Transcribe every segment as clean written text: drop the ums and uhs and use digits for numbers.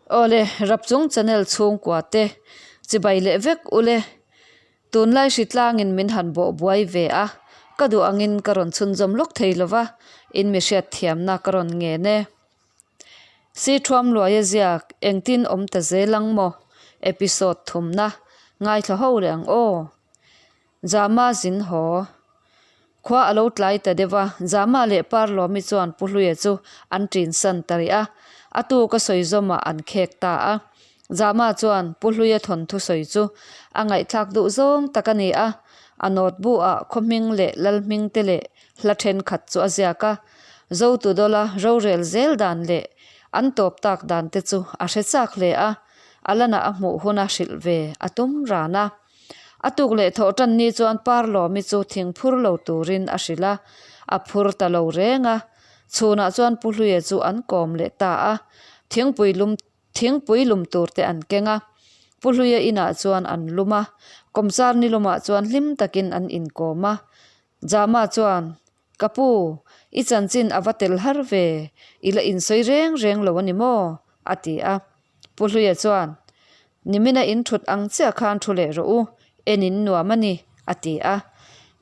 Awle, Rapchung channel chhungkua te chibai leh vek ule. Tunlai hritlangin min han bawh buai ve a, ka duh angin ka rawn chhunzawm lawk thei lova, in mi hriatthiamna ka rawn ngen e. Si Thuam Luaia ziak engtin awm ta zel ang maw? Episode thumna ngaithla ho leh ang aw. Jama zin haw. Khua a lo tlai ta deuh a, Jama leh Parlawmi chuan Pu Hluia chu an ṭin san ta rih a, a tu ka sawi zawmah an khek ta a. Jama chuan Pu Hluia thawnthu sawi chu a ngaihthlak duh zawng tak a ni a, a notebook ah khaw hming leh lal hming te leh hla thenkhat chu a ziak a, Zotudawla rorel zel dan leh an tawp tak dan te chu a hre chak hle a, a lanah a hmuh huna hrilh ve a tum ran a. A tuk leh thawh tan ni chuan Parlawmi chu thing phur lo turin a hrilh a, a phur ta lo reng a. Chhunah chuan Pu Hluia chu an kawm leh ta a, thingpui lum thingpui lum tur te an keng a. Pu Hluia inah chuan an lum a, kawmchar ni lumah chuan hlim takin an inkawm a. Jama chuan, Ka pu, i chanchin a va tel har ve, i la insawi reng reng lo a ni maw? a ti a. Pu Hluia chuan, Nimina in thut ang chiah khan thu leh rawh u, en in nuam a ni, a ti a.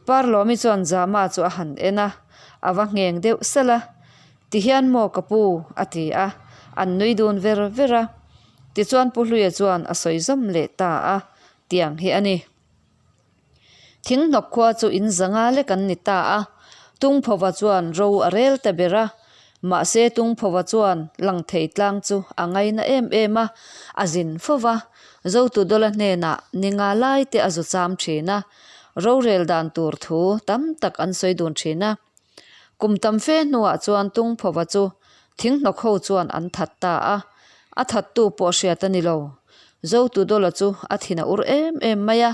Parlawmi chuan Jama chu a han en a, a va ngheng deuh salh a. Tihian maw ka pu? a ti a, an nui dun ver ver a. Tichuan Pu Hluia chuan a sawi zawm leh ta a, tiang hi a ni. Thinghnawk khua chu in zanga lek an ni ta a, Tungphova chuan ro a rel ta ber a. Mahse Tungphova chuan Langthei tlang chu a ngaina em em a, a zin fo va. Zotudawla hnenah ni nga lai te a zu cham thin a, rorel dan tur thu tam tak an sawi dun thin a. Kum tam fe hnuah chuan Tungphova chu thinghnawk ho chuan an that ta a, a thattu pawh hriat a ni lo. Zotudawla chu a thin a ur em em mai a,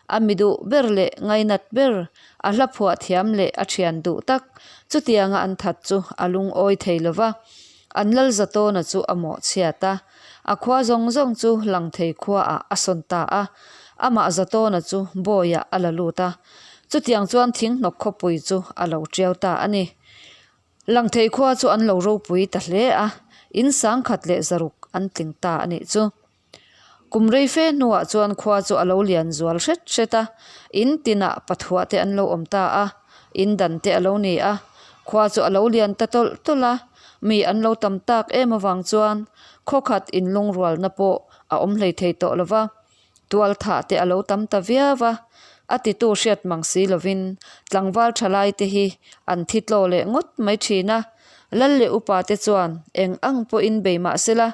a mi duh ber leh ngainat ber, a hla phuah thiam leh a thian duh tak chutianga an that chu a lungawi thei lo va. An Lalzatawna chu a mawhchhiat a, a khua zawng zawng chu Langthei khuaah a sawn ta a, amah Zatawna chu bawiah a la lut a. Chutiang chuan thinghnawk khawpui chu a lo tiau ta a ni. Langthei khua chu an lo ropui ta hle a, in sangkhat leh zaruk an tling ta a nih chu. Kum rei fe hnuah chuan khua chu a lo lian zual hret hret a, in tinah pathuah te an lo awm ta a, in dan te a lo ni a, khua chu a lo lian ta tawlh tawlh a, mi an lo tam tak em avang chuan khawkhat inlungrualna pawh a awm hlei thei tawh lo va. Tual thah te a lo tam ta viau a, a titu hriat mang si lovin tlangval thalai te hi an thi tlaw leh ngawt mai thin a, Lal leh upa te chuan eng ang pawhin bei mah sela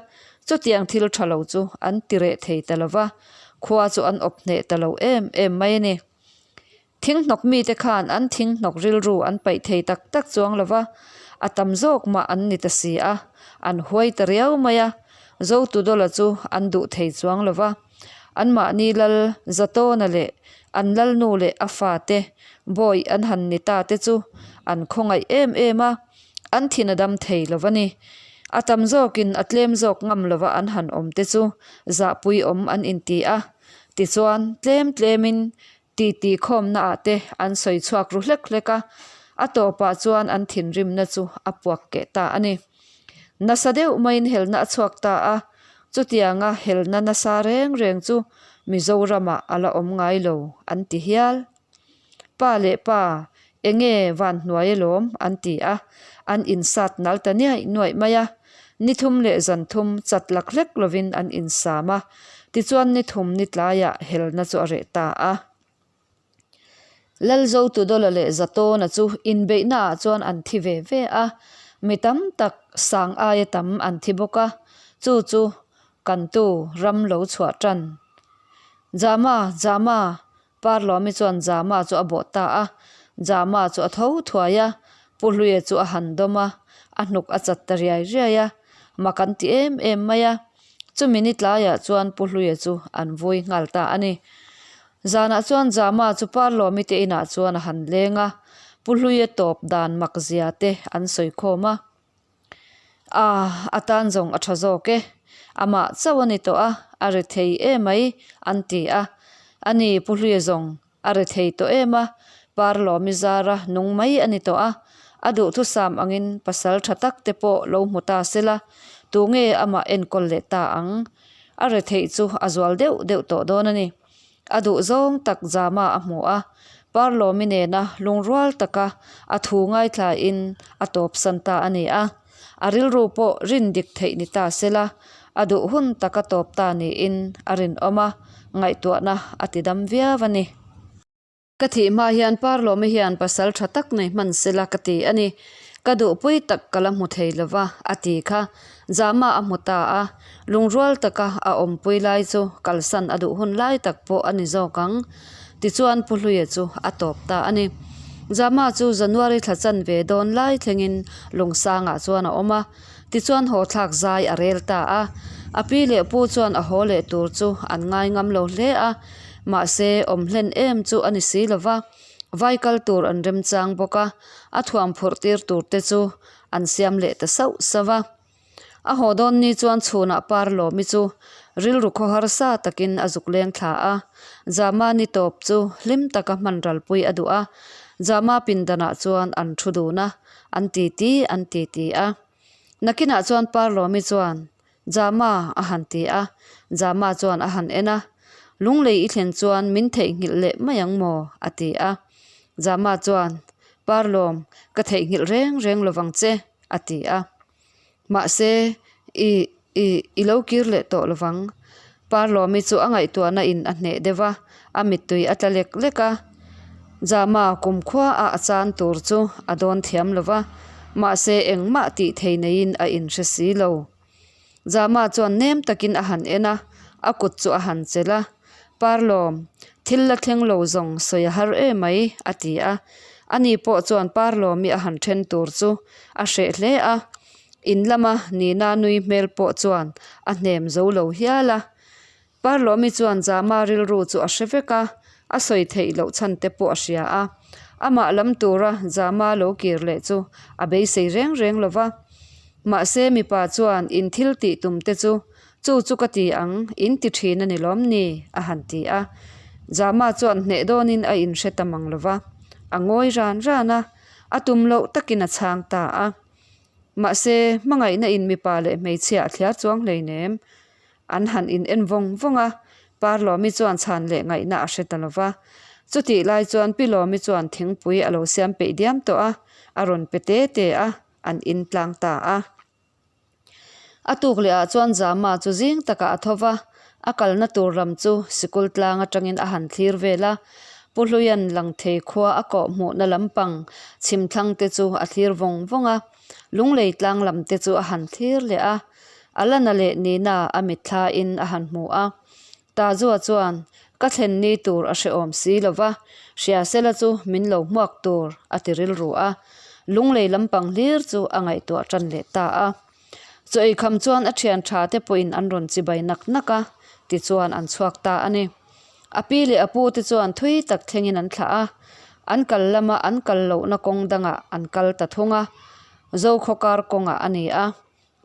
chutiang thil tha lo chu an ti reh thei ta lo va, khua chu an awp hneh ta lo em em mai a ni. Thinghnawk mite khan an thinghnawk rilru an paih thei tak tak chuang lo va, a tam zawk mah an ni ta si a, an huai ta riau mai a, Zotudawla chu an duh thei chuang lo va. Anmahni lal Zatawna leh an lalnu leh a fate bawi an han ni ta te chu an khawngaih em em a, an thin a dam thei lo va ni. A tam zawkin a tlem zawk ngam lova an han awm te chu zahpui awm an inti a, tichuan tlem tlemin Titi khawmna ah te an sawi chhuak ru hlek hlek a, a tawpah chuan an thinrimna chu a puak keh ta a ni. Nasa deuh maiin helna a chhuak ta a, chutianga helna nasa reng reng chu Mizoramah a la awm ngai lo an ti hial. Pa leh pa, enge van hnuai alawm an ti a, an insat nal ta niaih nuaih mai a. Ni thum leh zan thum chat lak hlek lovin an insam a, tichuan ni thum ni tlaiah helna chu a reh ta a. Lalzotudawla leh Zatawna chu inbeihnaah chuan an thi ve ve a, mi tam tak sang aia tam an thi bawk a, chu chu kantu ram lo chhuah tan. Jama, Jama, Parlawmi chuan Jama chu a bawh ta a, Jama chu a tho thuai a, Pu Hluia chu a han dawm a, a hnuk a chat ta riai riai a, mak an ti em em mai a. Chumi ni tlaiah chuan Pu Hluia chu an vui nghal ta a ni. Zanah chuan Jama chu Parlawmi te inah chuan a han leng a, Pu Hluia tawp dan mak zia te an sawi khawm a. A, a tan zawng a tha zawk e. Amah chauh a ni tawh a, a ri thei em mai, an ti a. Ani Pu Hluia zawng a ri thei tawh em a, Parlawmi zara nung mai a ni tawh a. A duhthusam angin pasal tha tak te pawh lo hmu ta se la. Tunge amah enkawl leh ta ang? A retheih chu a zual deuh deuh tawh dawn a ni. A duh zawng tak Zama a hmu a, Parlawmi nena lungrual taka a thu ngaithlain a tawpsan ta a ni a. A rilru pawh rin dik theih ni ta sela, a duh hun taka tawp ta niin a rinawm a, ngaihtuahna a ti dam viau a ni. Ka thih hma hian Parlawmi hian pasal tha tak nei hman sela ka ti a ni. Ka duhpui tak ka la hmu thei lo va, a ti kha. Zama a hmu ta a, lungrual taka a awmpui lai chu kalsan a duh hun lai tak pawh a ni zawk ang. Tichuan Pu Hluia chu a tawp ta a ni. Zama chu January thla chanve dawn lai thlengin Lungsangah chuan a awm a. Tichuan haw thlak zai a rel ta a. A pi leh pu chuan a haw leh tur chu an ngai ngam lo hle a. Mahse, awm hlen em chu a ni si lo va, vai kal tur an remchang bawk a, a thuam phurh tir tur te chu an siam leh ta sauh sauh a. A haw dawn ni chuan chhunah par lawmi chu rilru khaw harsa takin a zuk leng thla a. Jama ni tawp chu hlim taka hman ralpui a duh a. Jama pindanah chuan an thu dun a, an titi an titi a. Nakinah chuan par lawmi chuan Jama a han ti a, Jama chuan a han en a, Lunglei i thlen chuan min theihnghilh leh mai ang maw? a ti a. Jama chuan, Parlawm, ka theihnghilh reng reng lovang che, a ti a. Mahse, i, i, i lo kir leh tawh lovang. Parlawmi chu a ngaihtuahna in a hneh deuh a, a mittui a tla lek lek a. Jama kumkhua a a chan tur chu a dawn thiam lo va, mahse engmah tih thei neiin a inhre si lo. Jama chuan nem takin a han en a, a kut chu a han chelh a, Parlawm, thil la thleng lo zawng sawi a har em mai, a ti a. Ani pawh chuan Parlawmi a han then tur chu a hreh hle a, in lama Nina nui hmel pawh chuan a hnem zo lo hial a. Parlawmi chuan Jama rilru chu a hre vek a, a sawi theih loh chhan te pawh a hria a. Amah lam tura Jama lo kir leh chu a beisei reng reng lo va. Mahse mipa chuan in thil tih tum te chu, chu chu ka ti ang, in ti thin a ni lawm ni? a han ti a. Jama chuan hneh dawnin a inhre ta mang lo va. A ngawi ran ran a, a tum loh takin a chhang ta a. Mahse hmangaihna in mipa leh hmeichhia a thliar chuang hleinem. An han in en vawng vawng a, Parlawmi chuan chhan leh ngaihna a hre ta lo va. Chutih lai chuan Pi Lawmi chuan thingpui a lo siam peih diam tawh a, a rawn pe te te a, an in tlang ta a. A tuk leh ah chuan Zama chu zing takah a tho va, a kalna tur lam chu sikul tlang atangin a han thlir vel a. Pu Hluian Langthei khua a kawh hmuhna lampang chhimthlang te chu a thlir vawng vawng a, Lunglei tlang lam te chu a han thlir leh a. A la na leh nina a mitthla in a han hmu a. Tazua chuan, Ka thlen ni tur a hrehawm si lo va, hria sela chu min lo hmuak tur, a ti rilru a. Lunglei lampang hlir chu a ngaihtuah tan leh ta a. Chaw eikham chuan a thian tha te pawhin an rawn chibai nak nak a, tichuan an chhuak ta a ni. A pi leh a pu te chuan thui tak thlengin an thlah a, an kal lama an kal lohna kawng dangah an kal ta thung a, Zokhawkar kawngah a ni a.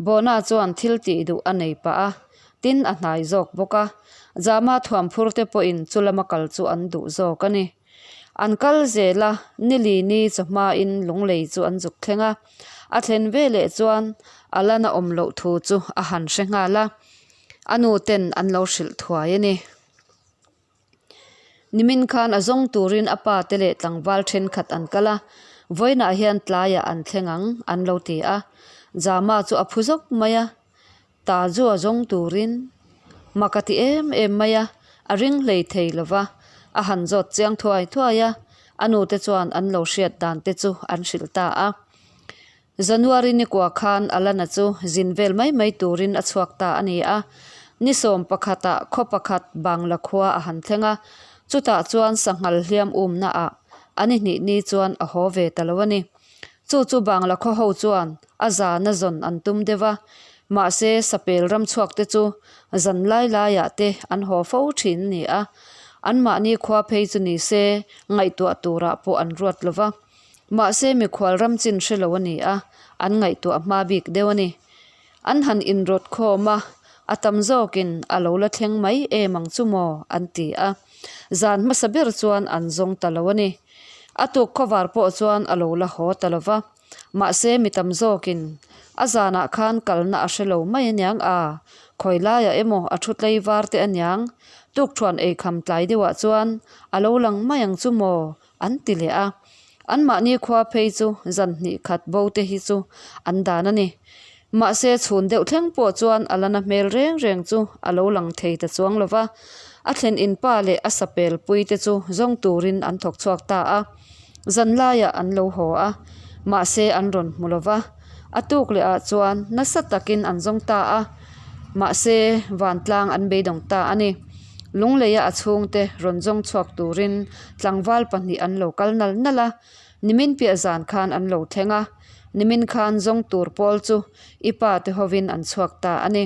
Bona chuan thil tih duh a nei pah a, tin a hnai zawk bawk a. Jama thuam phur te pawhin chu lama kal chu an duh zawk a ni. An kal zel a, nili ni chawhmain lunglei chu an zuk thleng a. A thlen veleh chuan a la na awm loh thu chu a han hre nghal a, a nu ten an lo hrilh thuai a ni. Nimin khan a zawng turin a pa te leh tlangval thenkhat an kal a, vawiinah hian tlaiah an thleng ang an lo ti a. Jama chu a phu zawk mai a, ta chu a zawng turin mak a ti em em mai a, a ring hlei thei lo va, a han zawt chiang thuai thuai a, a nute chuan an lo hriat dan te chu an hrilh ta a. January nikua khan Alana chu zin vel mai mai turin a chhuak ta a ni a. Ni 11 ah khaw pakhat Bangla khua a han thleng a, chutah chuan sanghal hliam umna ah a ni hnih ni chuan a haw ve ta lo a ni. Chu chu Bangla khaw ho chuan a zana zawn an tum deuh a, mahse sapel ram chhuak te chu zan lai laiah te an haw fo thin a ni a, anmahni khua phei chu ni se ngaihtuah turah pawh an ruat lo va. Mahse mikhual ram chin hre lo a ni a, an ngaihtuah hma bik deuh a ni. An han inrawt khawm a, a tam zawkin a lo la thleng mai em ang chu maw an ti a. Zan hmasa ber chuan an zawng ta lo a ni. A tuk khawvar pawh chuan a lo la haw ta lo va. Mahse mi tam zawkin A zanah khan kalna a hre lo mai aniang a, khawi laiah emaw a thu tlei var te aniang. Tukṭhuan eikham tlai deuhah chuan a lo lang mai ang chu maw? an ti leh a. Anmahni khua phei chu zan hnih khat bo te hi chu an dan a ni. Mahse chhun deuh thleng pawh chuan a la na hmel reng reng chu a lo lang thei ta chuang lo va. A thlen in pa leh a sapel pui te chu zawng turin an thawk chhuak ta a. Zan laiah an lo haw a, mahse an rawn hmu lo va. A tuk leh ah chuan nasa takin an zawng ta a, mahse vantlang an beidawng ta a ni. Lungleia a chhungte rawn zawng chhuak turin tlangval pahnih an lo kal nal nal a, nimin piah zan khan an lo thleng a, nimin khan zawng tur pawl chu i pa te hovin an chhuak ta a ni.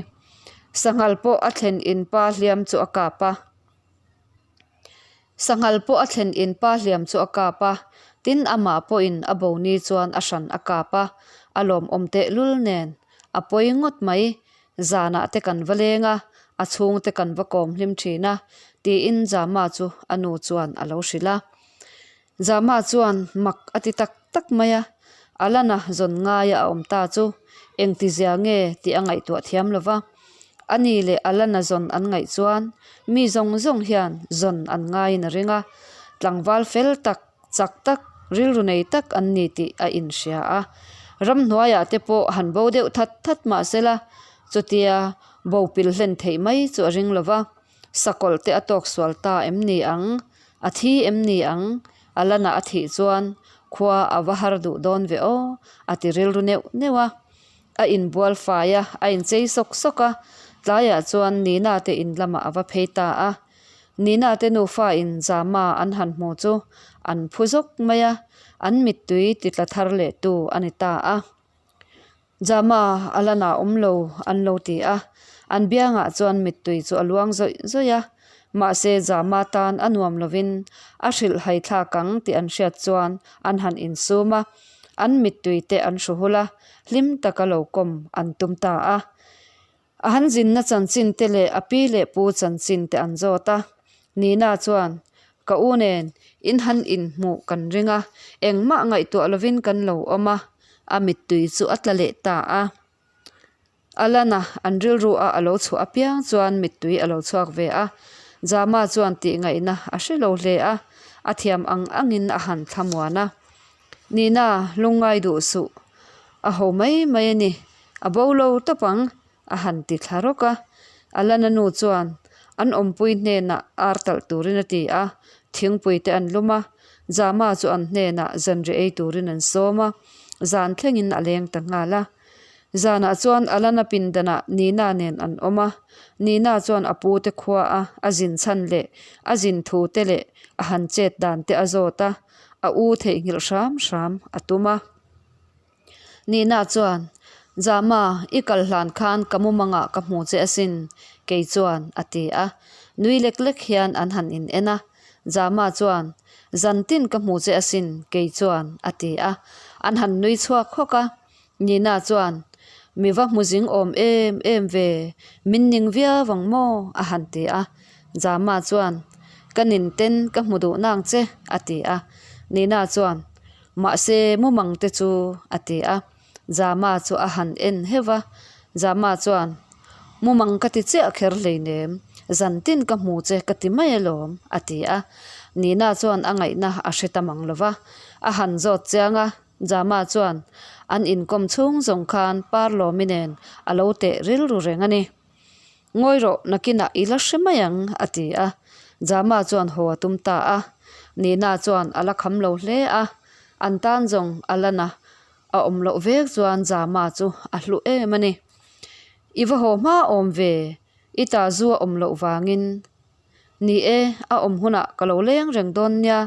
Sanghal pawh a thlen in pa hliam chu a kap a. Sanghal pawh a thlen in pa hliam chu a kap a, tin amah pawhin a bo ni chuan a hran a kap a, a lawmawm tehlul nen a pawi ngawt mai. Zanah te kan va leng a, a chhungte kan va kawm hlim thin a, tiin Jama chu a nu chuan a lo hrilh a. Jama chuan mak a ti tak tak mai a, Alana zawn ngaia a awm ta chu engtizia nge tih a ngaihtuah thiam lo va. Ani leh Alana zawn an ngaih chuan mi zawng zawng hian zawn an ngaiin a ring a, tlangval fel tak, chak tak, rilru nei tak an ni tih a inhria a. Ramhnuaiah te pawh han bo deuh that that mah sela, chutia bo pil hlen theih mai chu a ring lo va. Sakawlh te a tawk sual ta em ni ang? A thi em ni ang? A lanah a thih chuan khua a va har duh dawn ve aw, a ti rilru neuh neuh a. A inbual fai a, a inchei sawk sawk a, tlaiah chuan Nina te in lamah a va phei ta a. Nina te nufa in Zama an han hmu chu an phu zawk mai a, an mittui ti tla thar leh tu a ni ta a. Jama a la na awm lo an lo ti a, an biangah chuan mittui chu a luang zawih zawih a, mahse Jama tan a nuam lovin a hrilh hai thlak ang tih an hriat chuan an han insum a, an mittui te an hru hul a, hlim taka lo kawm an tum ta a. A han zinna chanchin te leh a pi leh pu chanchin te an zawt a, Nina chuan, Ka u nen in han inhmuh kan ring a, engmah ngaihtuah lovin kan lo awm a, a mittui chu a tla leh ta a. Alana an rilru a a lo chhuah apiang chuan mittui a lo chhuak ve a, Jama chuan tih ngaihna a hre lo hle a, a thiam ang angin a han thlamuan a. Nina, lungngai duh suh, a ho mai mai a ni, a bo lo tawp ang, a han ti thla rawk a. Alana nu chuan an awmpui hnenah ar talh turin a ti a, thingpui te an lum a, Jama chu an hnenah zanriah ei turin an sawm a, zan thlengin a leng ta nghal a. Zanah chuan Alana pindanah Nina nen an awm a, Nina chuan a pu te khua a a zin chhan leh a zin thu te leh a han chet dan te a zawt a, a u theihnghilh hram hram a tum a. Nina chuan, Jama, i kal hlan khan ka mumangah ka hmu che asin, kei chuan, a ti a. Nui lek lek hian an han in en a. Jama chuan, Zan tin ka hmu che asin, kei chuan, a ti a. An han nui chhuak hawk a. Nina chuan, Mi va hmu zing awm em em ve, min ning viau ang maw? a han ti a. Jama chuan, Ka nin ten ka hmu duh nang che, a ti a. Nina chuan, Mahse, mumang te chu a ti a, Jama chu a han en heuh va, Jama chuan, Mumang ka ti chiah kher hleinem, zan tin ka hmu che ka ti mai alawm, a ti a. Nina chuan a ngaihna a hre ta mang lo va, a han zawt chiang a, Jama chuan an inkawm chhung zawng khan Parlawmi nen a lo teh rilru reng a ni. Ngawi rawh, nakinah i la hre mai ang, a ti a. Jama chuan haw a tum ta a. Nina chuan a la kham lo hle a. An tan zawng a la na a awm loh vek chuan Jama chu a hlu em a ni. I va haw hma awm ve, i ta zu a awm loh vangin. Ni e, a awm hunah ka lo leng reng dawn nia,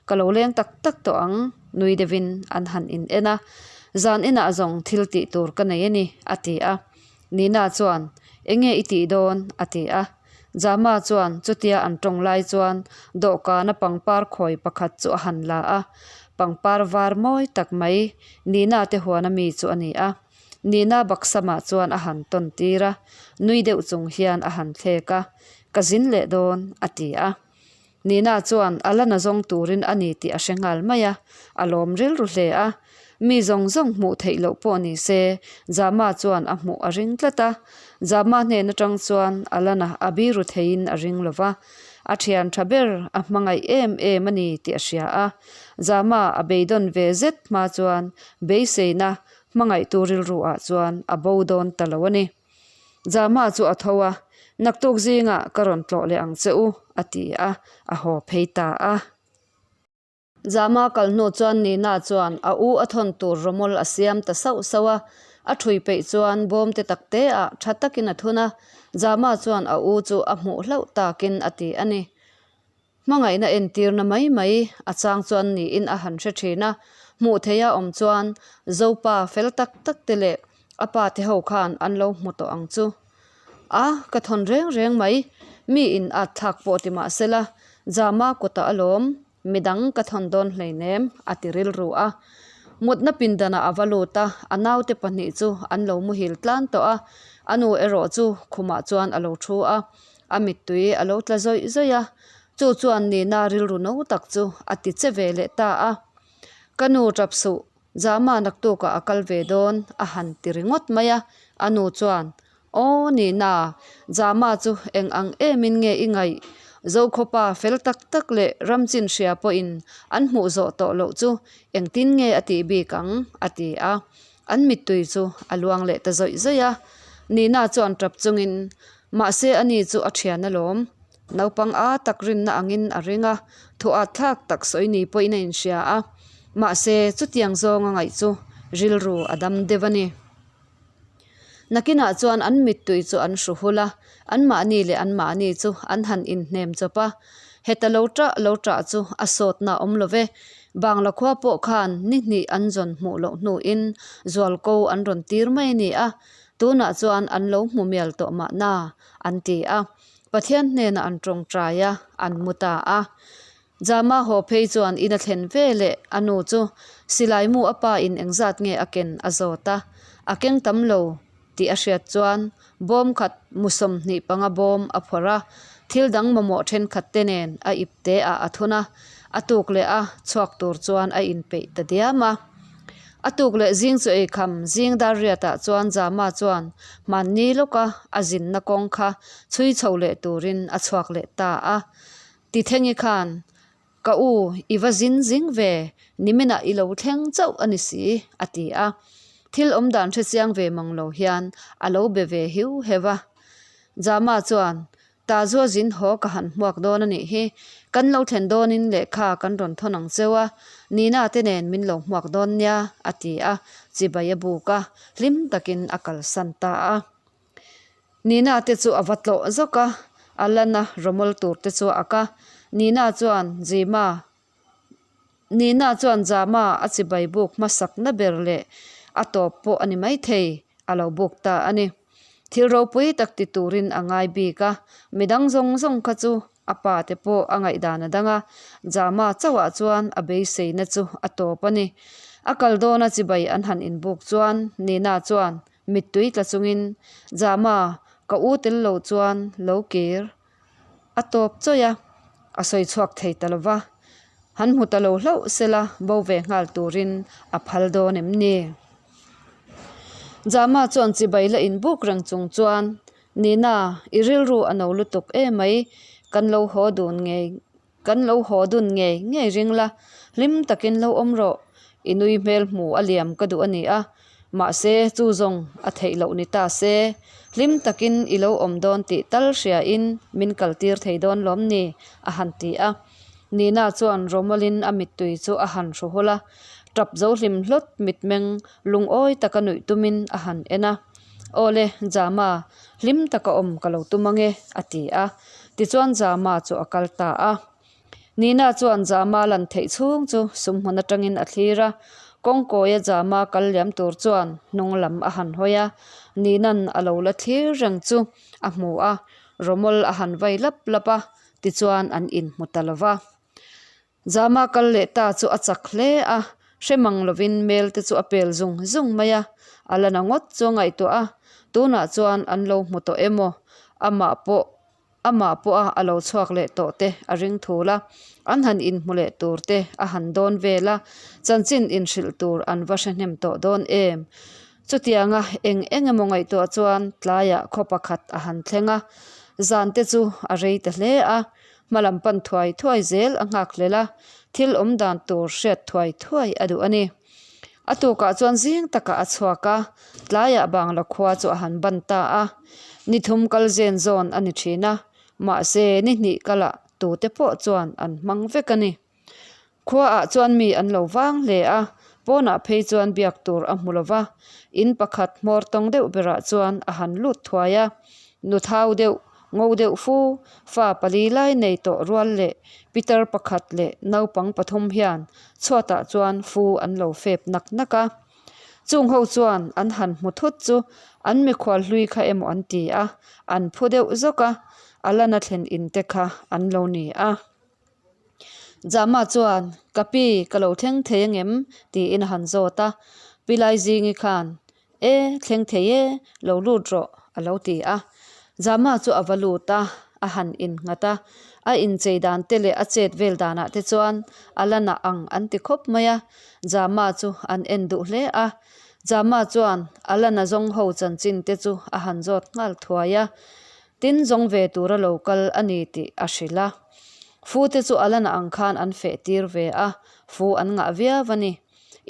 ka lo leng tak tak tawh ang, nui deuhin an han in en a. Zan inah zawng thil tih tur ka nei a ni, a ti a. Nina chuan, Enge i tih dawn? a ti a. Jama chuan chutia an tawng lai chuan dawhkana pangpar khawi pakhat chu a han la a. Pangpar var mawi tak mai Nina te huana mi chu a ni a. Nina baksamah chuan a han tawn tir a, nui deuh chung hian a han thlek a, Ka zin leh dawn, a ti a. Nina chuan a la nazawng turin a ni tih a hre nghal mai a, a lawm rilru hle a. Mi zawng zawng hmuh theih loh pawh ni se, Jama chuan a hmuh a ring tlat a. Jama hnen atang chuan Alana a biru theiin a ring lo va. A thian tha ber a hmangaih em em a ni tih a hria a. Jama a beidawn ve zet hma chuan beiseina hmangaihtu rilru ah chuan a bo dawn ta lo a ni. Jama chu a tho a, Naktuk zingah ka rawn tlawh leh ang che u, a ti a, a haw phei ta a. Jama kal hnu chuan Nina chuan a u a thawn tur rawmawl a siam ta sauh sauh a, a ṭhui peih chuan bawm te tak te ah ṭha takin a thun a, Jama chuan a u chu a hmuh hlauh takin a ti a ni. Hmangaihna entirna mai mai a chang chuan niin a han hre thin a, hmuh theiha awm chuan Zopa fel tak tak te leh a pa te ho khan an lo hmu tawh ang chu. A, ka thawn reng reng mai, mi in at thlak pawh ti mah sela, Jama kutah alawm, midang ka thawn dawn hleinem a ti rilru a. Mutna pindanah a va lut a, a naute pahnih chu an lo muhil tlan tawh a, a nu erawh chu khumah chuan a lo thu a. A mittui a lo tla zawih zawih a, chu chuan Nina rilru no tak chu a ti che ve leh ta a. Ka nu tap suh, Jama naktukah a kal ve dawn a han ti ringawt mai a, a nu chuan, Aw Nina, Jama chu eng ang emin nge i ngaih? Zokhawpa fel tak tak leh ramchin hria pawhin an hmuh zawh tawh loh chu engtin nge a tih bik ang? a ti a. An mittui chu a luang leh ta zawih zawih a, Nina chuan tap chungin, Mahse ani chu a thian alawm. Naupang a tak rinna angin a ring a, thuah thlak tak sawi ni pawhin a inhria a. Mahse chutiang zawng a ngaih chu rilru a dam deuh a ni. Nakinah chuan an mittui chu an hru hul a, anmahni leh anmahni chu an han inhnem chawp a. Heta lo ṭah lo ṭah chu a sawtna awm lo ve. Bangla khua pawh khan ni hnih an zawn hmuh loh hnuin zualko an rawn tir mai a ni a, tunah chuan an lo hmu mial tawh mahna an ti a. Pathian hnenah an tawngtai a, an mu ta a. Jama haw phei chuan in a thlen ve leh a nu chu silai mu a pa in engzat nge a ken a zawt a, a keng tam lo tih a hriat chuan bawm khat mu 25 bawm a phawrh a, thil dang mamawh thenkhat te nen a ip te ah a thun a, a tuk leh a chhuak tur chuan a inpeih ta diam a. A tuk leh zing chu eikham zing dar riat ah chuan Jama chuan hmanni lawka a zinna kawng kha chhui chho leh turin a chhuak leh ta a. Tithengi khan, Ka u, i va zin zing ve, niminah i lo thleng chauh a ni si, a ti a. Thil awm dan hre chiang ve mang lo hian a lo be ve hiu heuh a. Jama chuan, Tazua zin haw ka han hmuak dawn a nih hi, kan lo thlen dawnin lehkha kan rawn thawn ang cheu a, Nina te nen min lo hmuak dawn nia, a ti a, chibai a buk a, hlim takin a kalsan ta a. Nina te chu a va tlawh zawk a, a lana rawmawl tur te chu a ak a. Nina chuan Jima Nina chuan Jama a chibai buk hmasak na ber leh a tawp pawh a ni maithei a lo buk ta a ni. Thil ropui tak ti turin a ngai bik a, midang zawng zawng kha chu a pa te pawh a ngaihdan a dang a, Jama chauhah chuan a beiseina chu a tawp a ni. A kal dawna chibai an han inbuk chuan Nina chuan Mittui tla chungin, Jama, ka u tel lo chuan lo kir a tawp chawih a, a sawi chhuak thei ta lo va. Han hmu ta lo hlauh sela bo ve nghal turin a phal dawn em ni? Jama chuan chibai la inbuk reng chung chuan, Nina, i rilru a no lutuk emai, kan lo haw dun ngei Kan lo haw dun ngei ngei ring la, hlim takin lo awm rawh. I nui hmel hmu a liam ka duh a ni a, mahse chu zawng a theih loh ni ta se, hlim takin i lo awm dawn tih tal hriain min kal tir thei dawn lawm ni? a han ti a. Nina chuan rawmawlin a mittui chu a han hru hul a, tap zo hlim hlawt mitmeng lungawi taka nuih tumin a han en a. Awle, Jama, hlim taka awm ka lo tum ange, a ti a. Tichuan Jama chu a kal ta a. Nina chuan Jama lan theih chhung chu sumhmun atangin a thlir a. Kawngkawia Jama kal liam tur chuan hnung lam a han hawi a. Nina'n a lo la thlir reng chu a hmu a, rawmawl a han vai lap lap a, tichuan an inhmu ta lo va. Jama kal leh ta chu a chak hle a, hre mang lovin mel te chu a pel zung zung mai a, a la na ngawt chu a ngaihtuah a, tunah chuan an lo hmu tawh emaw, amah pawh. Amah pawha a lo chhuak leh tawh te a ring thul a, an han inhmu leh tur te a han dawn vel a, chanchin inhrilh tur an va hre hnem tawh dawn em? Chutianga eng eng emaw ngaihtuah chuan tlaiah khaw pakhat a han thleng a, zan te chu a rei ta hle a, hmalam pan thuai thuai zel a nghak hlel a, thil awm dan tur hriat thuai thuai a duh a ni. A tukah chuan zing takah a chhuak a, tlaiah Bangla khua chu a han ban ta a. Ni thum kal zen zawn a ni thin a, mahse ni hnih kalah tute pawh chuan an hmang vek a ni. Khuaah chuan mi an lo vang hle a, pawnah phei chuan biak tur a hmu lo va, in pakhat hmawr tawng deuh berah chuan a han lut thuai a. Nu thau deuh Ngo deuh fu, fa pali lai nei tawh rual leh pitar pakhat leh naupang pathum hian chhuatah chuan fu an lo fep nak nak a. Chung ho chuan an han hmu thut chu an mikhual hlui kha emaw an ti a, an phu deuh zawk a, a lana thlen in te kha an lo ni a. Jama chuan, Ka pi, ka lo thleng thei angem? tiin a han zawt a. Pi Laizingi khan, E, thleng thei e, lo lut rawh, a lo ti a. Jama chu a va lut a, a han innghat a. A inchei dan te leh a chet vel danah te chuan a la na ang an ti khawp mai a. Jama chu an en duh hle a. Jama chuan a la na zawng ho chanchin te chu a han zawt nghal thuai a. Tin zawng ve tura lo kal a ni tih a hrilh a. Fu te chu a la na ang khan an feh tir ve a, fu an ngah viau a ni.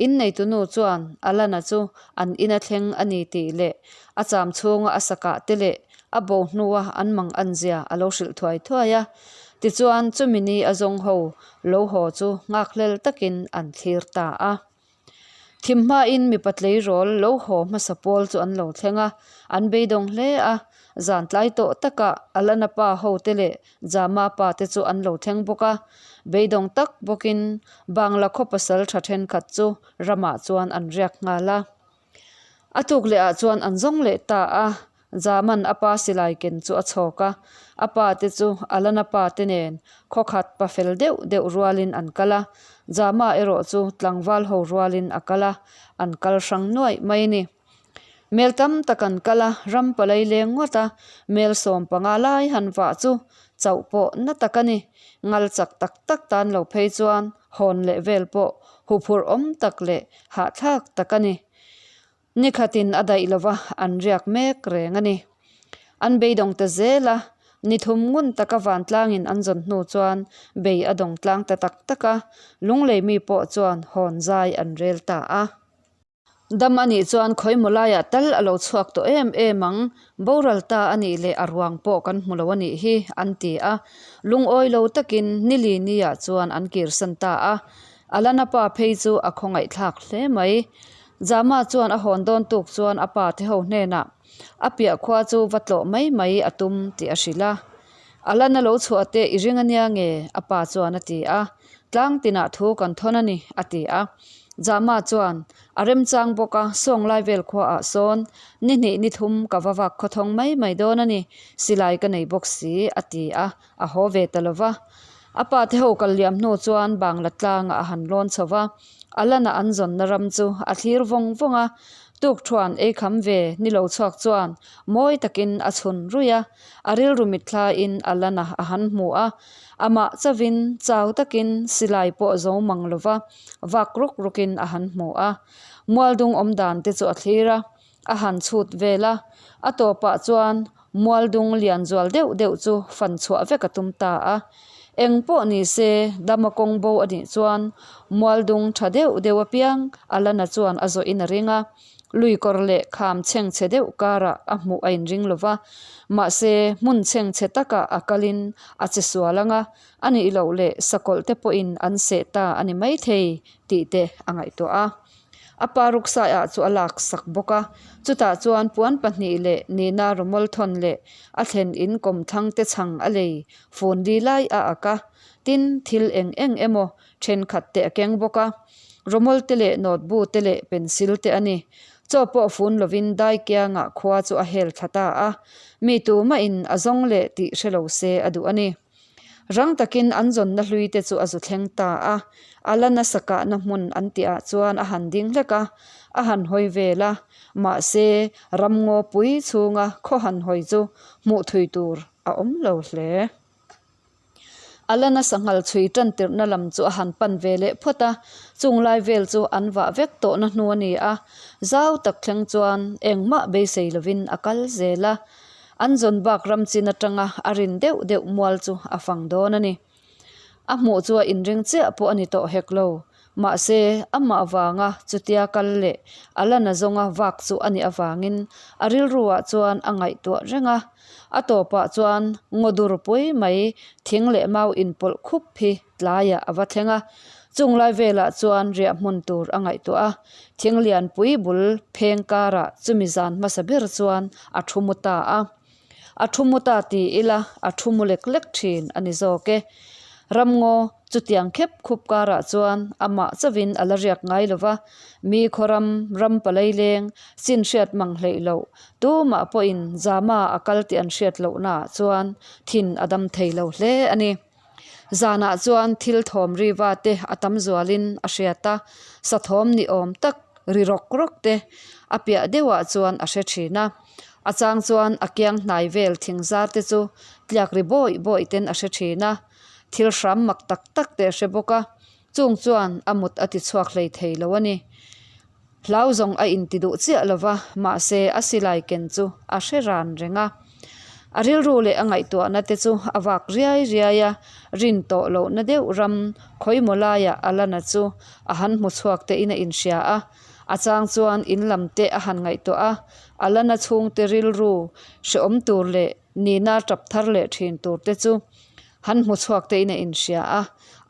Inneitunu chuan Alana chu an ina thleng a ni tih leh a cham chhunga a sakah te leh a bo hnua an mang an zia a lo hrilh thuai thuai a. Tichuan chumi ni a zawng ho lo haw chu nghakhlel takin an thlir ta a. Thim hmain mipa tleirawl lo haw hmasa pawl chu an lo thleng a, an beidawng hle a. Zan tlai tawh takah Alana pa hote leh Jama pa te chu an lo thleng bawk a, beidawng tak bawkin Bangla khaw pasal tha thenkhat chu ramah chuan an riak nghal a. A tuk leh ah chuan an zawng leh ta a, Jaman a pa silai ken chu a chhawk a, a pa te chu Alana pa te nen khaw khat pa fel deuh deuh rualin an kal a, Jama erawh chu tlangval ho rualin a kal a, an kal hrang nuaih mai a ni. Mel tam tak an kal a, ram palai leng ngawt a, mel 15 lai han vah chu chauh pawh na tak a ni. Ngal chak tak tak tan lo phei chuan hawn leh vel pawh huphurh awm tak leh hahthlak tak a ni. Ni khatin a daih lova an riak mek reng a ni. An beidawng ta zel a, ni thum ngun taka vantlangin an zawn hnu chuan bei a dawng tlang ta tak tak a, lunglei mi pawh chuan hawn zai an rel ta a. Dam a nih chuan khawimaw laiah tal a lo chhuak tawh em em ang, boral ta a nih leh a ruang pawh kan hmu lo a nih hi, an ti a. Lungawi lo takin nili niah chuan an kirsan ta a. Alana pa phei chu a khawngaihthlak hle mai. Jama chuan a hawn dawn tuk chuan a pa te ho hnenah a piah khua chu va tlawh mai mai a tum tih a hrilh a. Alana lo chhuah teh i ring ania nge? a pa chuan a ti a. Tlang tinah thu kan thawn a ni, a ti a. Jama chuan, A remchang bawk a, Sawnglai vel khuaah sawn ni hnih ni thum ka va vak khawthawng mai mai dawn a ni, silai ka nei bawk si, a ti a, a haw ve ta lo va. A pa te ho kal liam hnu chuan Bangla tlangah a han lawn chho va, Alana an zawnna ram chu a thlir vawng vawng a. Tukthuan ei kham ve ni lo chhuak chuan mawi takin a chhun ruih a, a rilru mitthlain Alana a han hmu a. Amah chauvin chau takin silai pawh zo mang lova vak ruk rukin a han hmu a. Mualdung awm dan te chu a thlir a, a han chhut vel a. A tawpah chuan mualdung lian zual deuh deuh chu fan chhuah vek a tum ta a. Eng pawh ni se dama kawng bo a nih chuan mualdung tha deuh deuh apiang Alana chuan a zawhin a ring a. Lui kawr leh kham chhengchhe deuh karah a hmuh a inring lo va, mahse hmun chhengchhe takah a kalin a che sual ang a, a nih loh leh sakawlh te pawhin an seh ta a ni maithei tih te a ngaihtuah a. A pa ruksaiah chu a lak sak bawk a, chutah chuan puan pahnih leh nihna rawmawl thawn leh a thlen in kawmthlang te chhang a lei fun li lai a ak a, tin thil eng eng emaw thenkhat te a keng bawk a, rawmawl te leh notebook te leh pencil te a ni. Chaw pawh fun lovin dai kiangah khua chu a hel thla ta a, mi tumahin a zawng leh tih hre lo se a duh a ni. Rang takin an zawnna hlui te chu a zu thleng ta a, a la nasa kahna hmun an tihah chuan a han ding hlek a, a han hawi vel a, mahse ramngaw pui chhunga khaw han hawi chu hmuh thui tur a awm lo hle. A la nasa nghal chhui tan tirhna lam chu a han pan ve leh phawt a, chung lai vel chu an vah vek tawhna hnu a ni a, zau tak thleng chuan engmah beisei lovin a kal zel a. An zawn bak ram chin atanga a rin deuh deuh mual chu a fang dawn a ni. A hmuh chu a inring chiah pawh a ni tawh hek lo. Mahse, amah vanga chutia kal leh a la na zawnga vak chu a nih avangin a rilruah chuan a ngaihtuah reng a. A tawpah chuan ngaw dur pui mai thing leh mau inpawlh khup hi tlaiah a va thleng a. Chung lai velah chuan riah hmun tur a ngaihtuah a. Thing lianpui bul pheng karah chumi zan hmasa ber chuan a thu mu ta a. A thu mu ta ti ila a thu mu lek lek thin a ni zawk e. Ramngaw chutiang khep khup karah chuan amah chauhin a la riak ngai lo va, mi khawram ram palai leng chin hriat mang hleih loh tumah pawhin Zama a kal tih an hriat lohnaah chuan thin a dam thei lo hle a ni. Zanah chuan thil thawm ri va te a tam zualin a hriat a, sa thawm ni awm tak ri rawk rawk te a piah deuhah chuan a hre thin a. A chang chuan a kiang hnai vel thing zar te chu tliak ri bawih bawih ten a hre thin a, thil hram mak tak tak te a hre bawk a, chung chuan a mut a ti chhuak hlei thei lo a ni. Hlau zawng a inti duh chiah lo va, mahse a silai ken chu a hre ran reng a. A rilru leh a ngaihtuahna te chu a vak riai riai a, rin tawh lohna deuh ram khawimaw laiah a lana chu a han hmu chhuak te in a inhria a. A chang chuan in lam te a han ngaihtuah a, a lana chhungte rilru hrehawm tur leh nihna tap thar leh thin tur te chu han hmu chhuak te in a inhria a.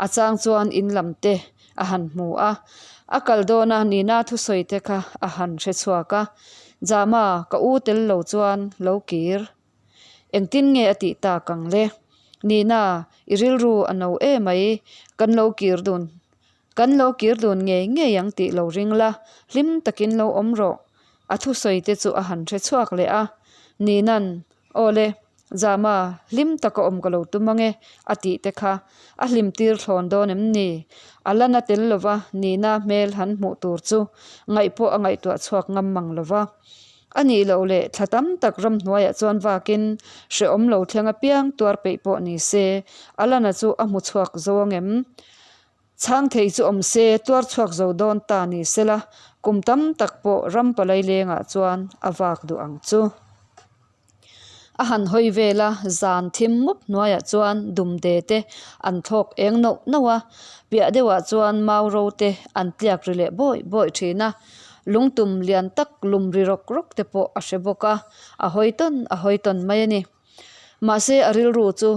A chang chuan in lam te a han hmu a, a kal dawn a Nina thusawi te kha a han hre chhuak a, Jama, ka u tel lo chuan lo kir. Engtin nge a tih tak ang le? Nina, i rilru a no emai, kan lo kir dun, kan lo kir dun ngei ngei ang tih lo ring la, hlim takin lo awm rawh. A thusawi te chu a han hre chhuak leh a, Nina'n Aw le, Zama, hlim taka awm ka lo tum ange, a tih te kha a hlim tir thlawn dawn em ni? A la na tel lova Nina hmel han hmuh tur chu ngaih pawh a ngaihtuah chhuak ngam mang lova. A nih loh leh thla tam tak ramhnuaiah chuan vakin hrehawm lo thleng apiang tuar peih pawh ni se, a la na chu a hmu chhuak zo angem? Chhang thei chu awm se, tuar chhuak zo dawn ta ni sela, kum tam tak pawh ram palai lengah chuan a vak duh ang chu. A han hawi vel a, zan thim mup hnuaiah chuan dumde te an thlawk eng nauh nauh a, piah deuhah chuan mau ro te an tliak ri leh bawih bawih thin a, lungtum lian tak lum ri rawk rawk te pawh a hre bawk a, a hawi tawn a hawi tawn mai a ni. Mahse a rilru chu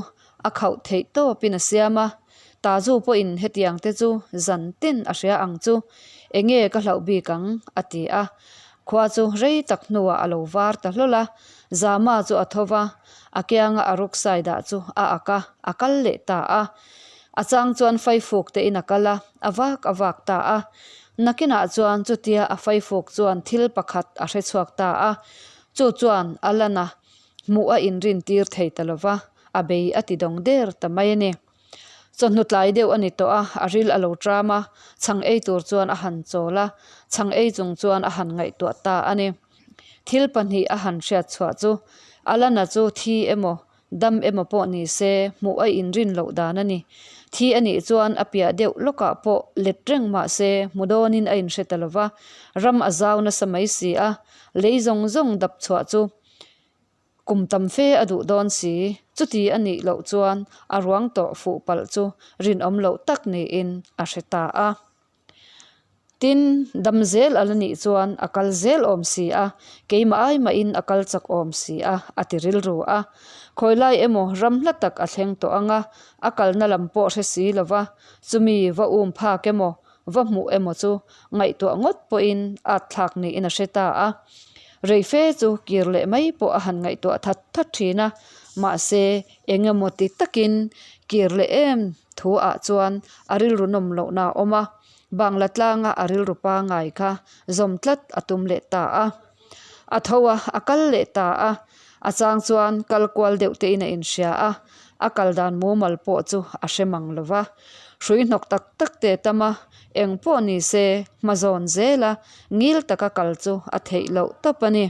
a khauh theih tawpin a siam a, Tazu pawhin hetiang te chu zan tin a hria ang chu, enge ka hlauh bik ang? a ti a. Khua chu rei tak hnuah a lo var ta hlawl a, Zama chu a tho va, a kianga a rucksai dah chu a ak a, a kal leh ta a. A chang chuan faifuk tein a kal a, a vak a vak ta a. Nakinah chuan chutia a faifuk chuan thil pakhat a hrechhuak ta a, chu chuan a lan a, Hmuh a inrin tir thei ta lo va, a bei a ti dawng der ta mai a ni. Chawhnu tlai deuh a ni tawh a, a ril a lo tram a, chhang ei tur chuan a han chawl a, chhang ei chung chuan a han ngaihtuah ta a ni. Thil pahnih a han hriat chhuah chu, Alana chu thi emaw, dam emaw pawh ni se, hmuh a inrin loh dan a ni. Thi a nih chuan a piah deuh lawkah pawh let reng mah se, hmu dawnin a inhre ta lo va, ram a zau nasa mai si a, lei zawng zawng dap chhuah chu Kum tam fe a duh dawn si, chuti a nih loh chuan a ruang tawh fuh palh chu rinawm loh tak niin a hre ta a. Tin, dam zel a la nih chuan a kal zel awm si a, keimah ai mahin a kal chak awm si a, a ti rilru a. Khawi lai emaw ram hla tak a thleng tawh ang a, a kalna lam pawh hre si lo va, chumi va um phak emaw va hmuh emaw chu ngaihtuah ngawt pawhin at thlak niin a hre ta a. Rei fe chu kir leh mai pawh a han ngaihtuah that that thin a, mahse eng emaw ti takin kir leh em thu ah chuan a rilru nawm lohna a awm a, Bangla tlanga a rilru pangai kha zawm tlat a tum leh ta a. A tho a, a kal leh ta a, a chang chuan kal kual deuh te in a inhria a. A kal dan mumal pawh chu a hre mang lo va. Hrui hnawk tak tak te tam a, eng pawh ni se hma zawn zel a, ngil taka kal chu a theih loh tawp a ni.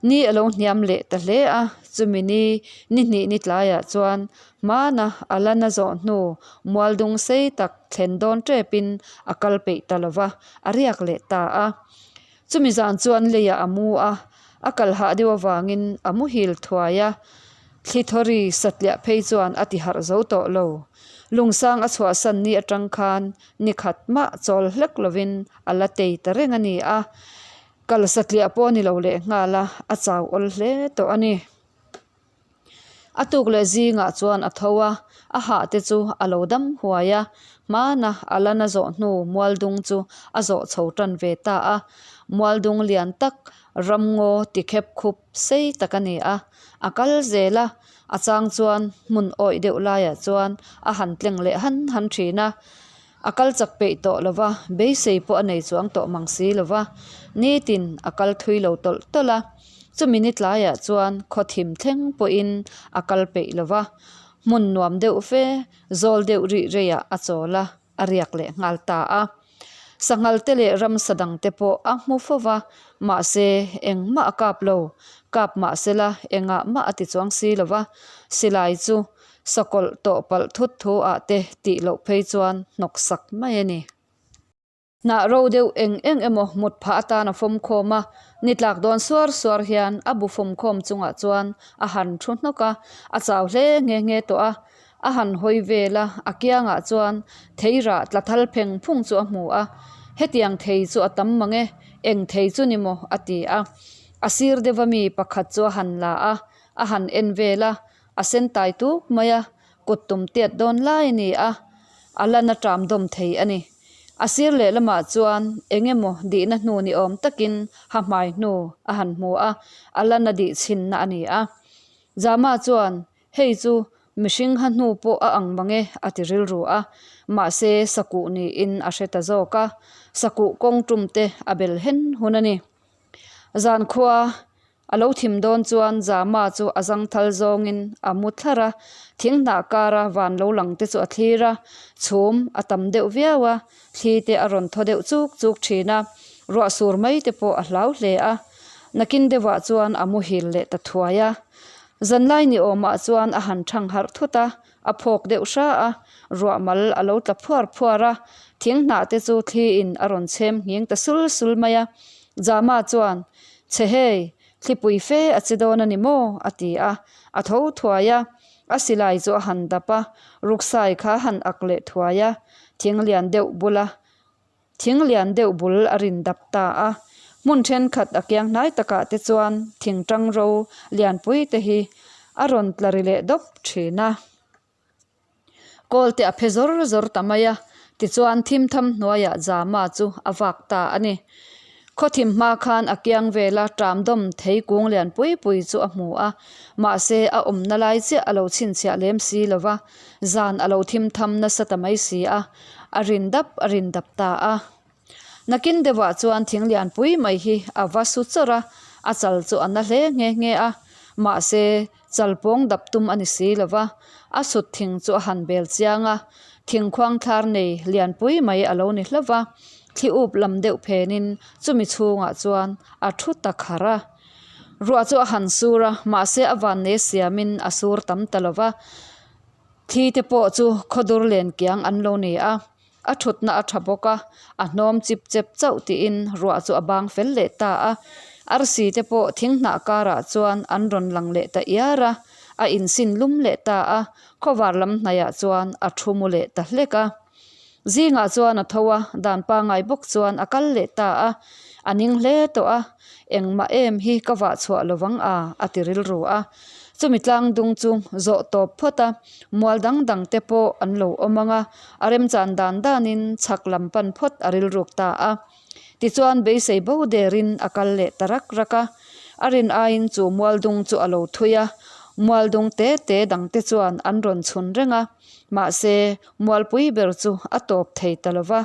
Ni a lo hniam leh ta hle a, chumi ni ni hnih ni tlaiah chuan hmana a la na zawh hnu mualdung sei tak thlen dawn tepin a kal peih ta lo va, a riak leh ta a. Chumi zan chuan leiah a mu a, a kal hah deuh avangin a muhil thuai a, thli thawri satliah phei chuan a ti harh zo tawh lo. Lungsang a chhuahsan ni atang khan ni khat mah chawl hlek lovin a la tei ta reng a ni a, kal satliah pawh a ni lo lehnghal a, a chau awl hle tawh a ni. A tuk leh zingah chuan a tho a, a hah te chu a lo dam huai a, hmana a la na zawh hnu mualdung chu a zawh chho tan ve ta a. Mualdung lian tak ramngaw ti khep khup sei tak a ni a, a kal zel a, a chang chuan hmun awih deuh laiah chuan a han tleng leh han han thin a. A kal chak peih tawh lo va, beisei pawh a nei chuang tawh mang si lo va, nitin a kal thui lo tawlh tawlh a. Chumi ni tlaiah chuan khaw thim thleng pawhin a kal peih lo va, hmun nuam deuh fe, zawl deuh rih reiah a chawl a, a riak leh nghal ta a. Sanghal te leh ramsa dang te pawh a hmu fo va, mahse engmah a kap lo, kap mahsela engah mah a ti chuang si lo va, silai chu Sakawlh tawh palh thut thu ah te tih loh phei chuan hnawk sak mai a ni. Hnah ro deuh eng eng emaw mut phah atan a fawm khawm a, ni tlak dawn suar suar hian a bu fawm khawm chungah chuan a han thu hnawk a, a chau hle nghe nghe tawh a. A han hawi vel a, a kiangah chuan thei rah tla thal pheng phung chu a hmu a, hetiang thei chu a tam mang e, eng thei chu ni maw a ti a. A sir deuha mi pakhat chu a han la a, a han en vel a, A sen tai tuk mai a, kut tum tiat dawn lai a ni a, a lan a ṭam dawm thei a ni. A sir lehlamah chuan eng emaw dihna hnu ni awm takin ha hmai hnu a han hmu a, a lan a dih chhinna a ni a. Jama chuan, Hei chu mihring ha hnu pawh a ang mang e a ti rilru a, mahse sakuh niin a hre ta zawk a, sakuh kawng tum te a bel hen hun a ni. Zankhua A lo thim dawn chuan Zama chu a zangthal zawngin a mu thlar a, thing hnah kara van lo lang te chu a thlir a, chhum a tam deuh viau a, thli te a rawn thaw deuh chuk chuk thin a, ruah sur mai te pawh a hlau hle a. Nakin deuhah chuan a muhil leh ta thuai a. Zanlai ni awmah chuan a han thang harh thut a, a phawk deuh hra a, ruah mal a lo tla phuar phuar a, thing hnah te chu thli in a rawn chhem nghing ta sul sul mai a. Jama chuan, Chhe hei, thlipui fe a che dawn a ni maw? a ti a, a tho thuai a, a silai chu a han dap a, ruksai kha a han ak leh thuai a, thing lian deuh bula thing lian deuh bul a rin dap ta a. Hmun thenkhat a kiang hnai takah te chuan thing tang ro lianpui te hi a rawn tla ri leh dawp thin a. Kawl te a phe zawr zawr ta mai a, tichuan thim tham hnuaiah Jama chu a vak ta a ni. Khaw thim hma khan a kiang vela ṭam dawm thei kung lian pui pui chu a hmu a, mahse a awmna lai chiah a lo chhinchhiah lem si lo va, zan a lo thim tham nasa ta mai si a, a rin dap a rin dap ta a. Nakin deuhah chuan thing lian pui mai hi a va su chawrh a, a chal chu a na hle nghe nghe a, mahse Chal pawng dap tum a ni si lo va, a sut thing chu a han bel chiang a, thing khuang thlar nei lianpui mai a lo ni hlauh va, thli up lam deuh phenin chumi chhungah chuan a thu ta kharh a. Ruah chu a han sur a, mahse a vannei siamin a sur tam ta lo va, thli te pawh chu khawdur len kiang an lo ni a. A thutna a tha bawk a, a hnawm chip chep chauh tiin ruah chu a bang fel leh ta a. Arsi te pawh thing hnah karah chuan an rawn lang leh ta iar a, a insin lum leh ta a, khawvar lam hnaiah chuan a thu mu leh ta hlek a. Zingah chuan a tho a, dan pangai bawk chuan a kal leh ta a, a ning hle tawh a, engmah em hi ka vah chhuah lovang a, a ti rilru a. Chumi tlang dung chu zawh tawp phawt a. Mual dang dang te pawh an lo awm ang a, a remchan dan danin chhak lam pan phawt a rilruk ta a. Tichuan beisei bo derin a kal leh ta rak rak a, a rin aiin chu mual dung chu a lo thui a, mual dung te te dang te chuan an rawn chhun reng a, mahse mualpui ber chu a tawp thei ta lo va.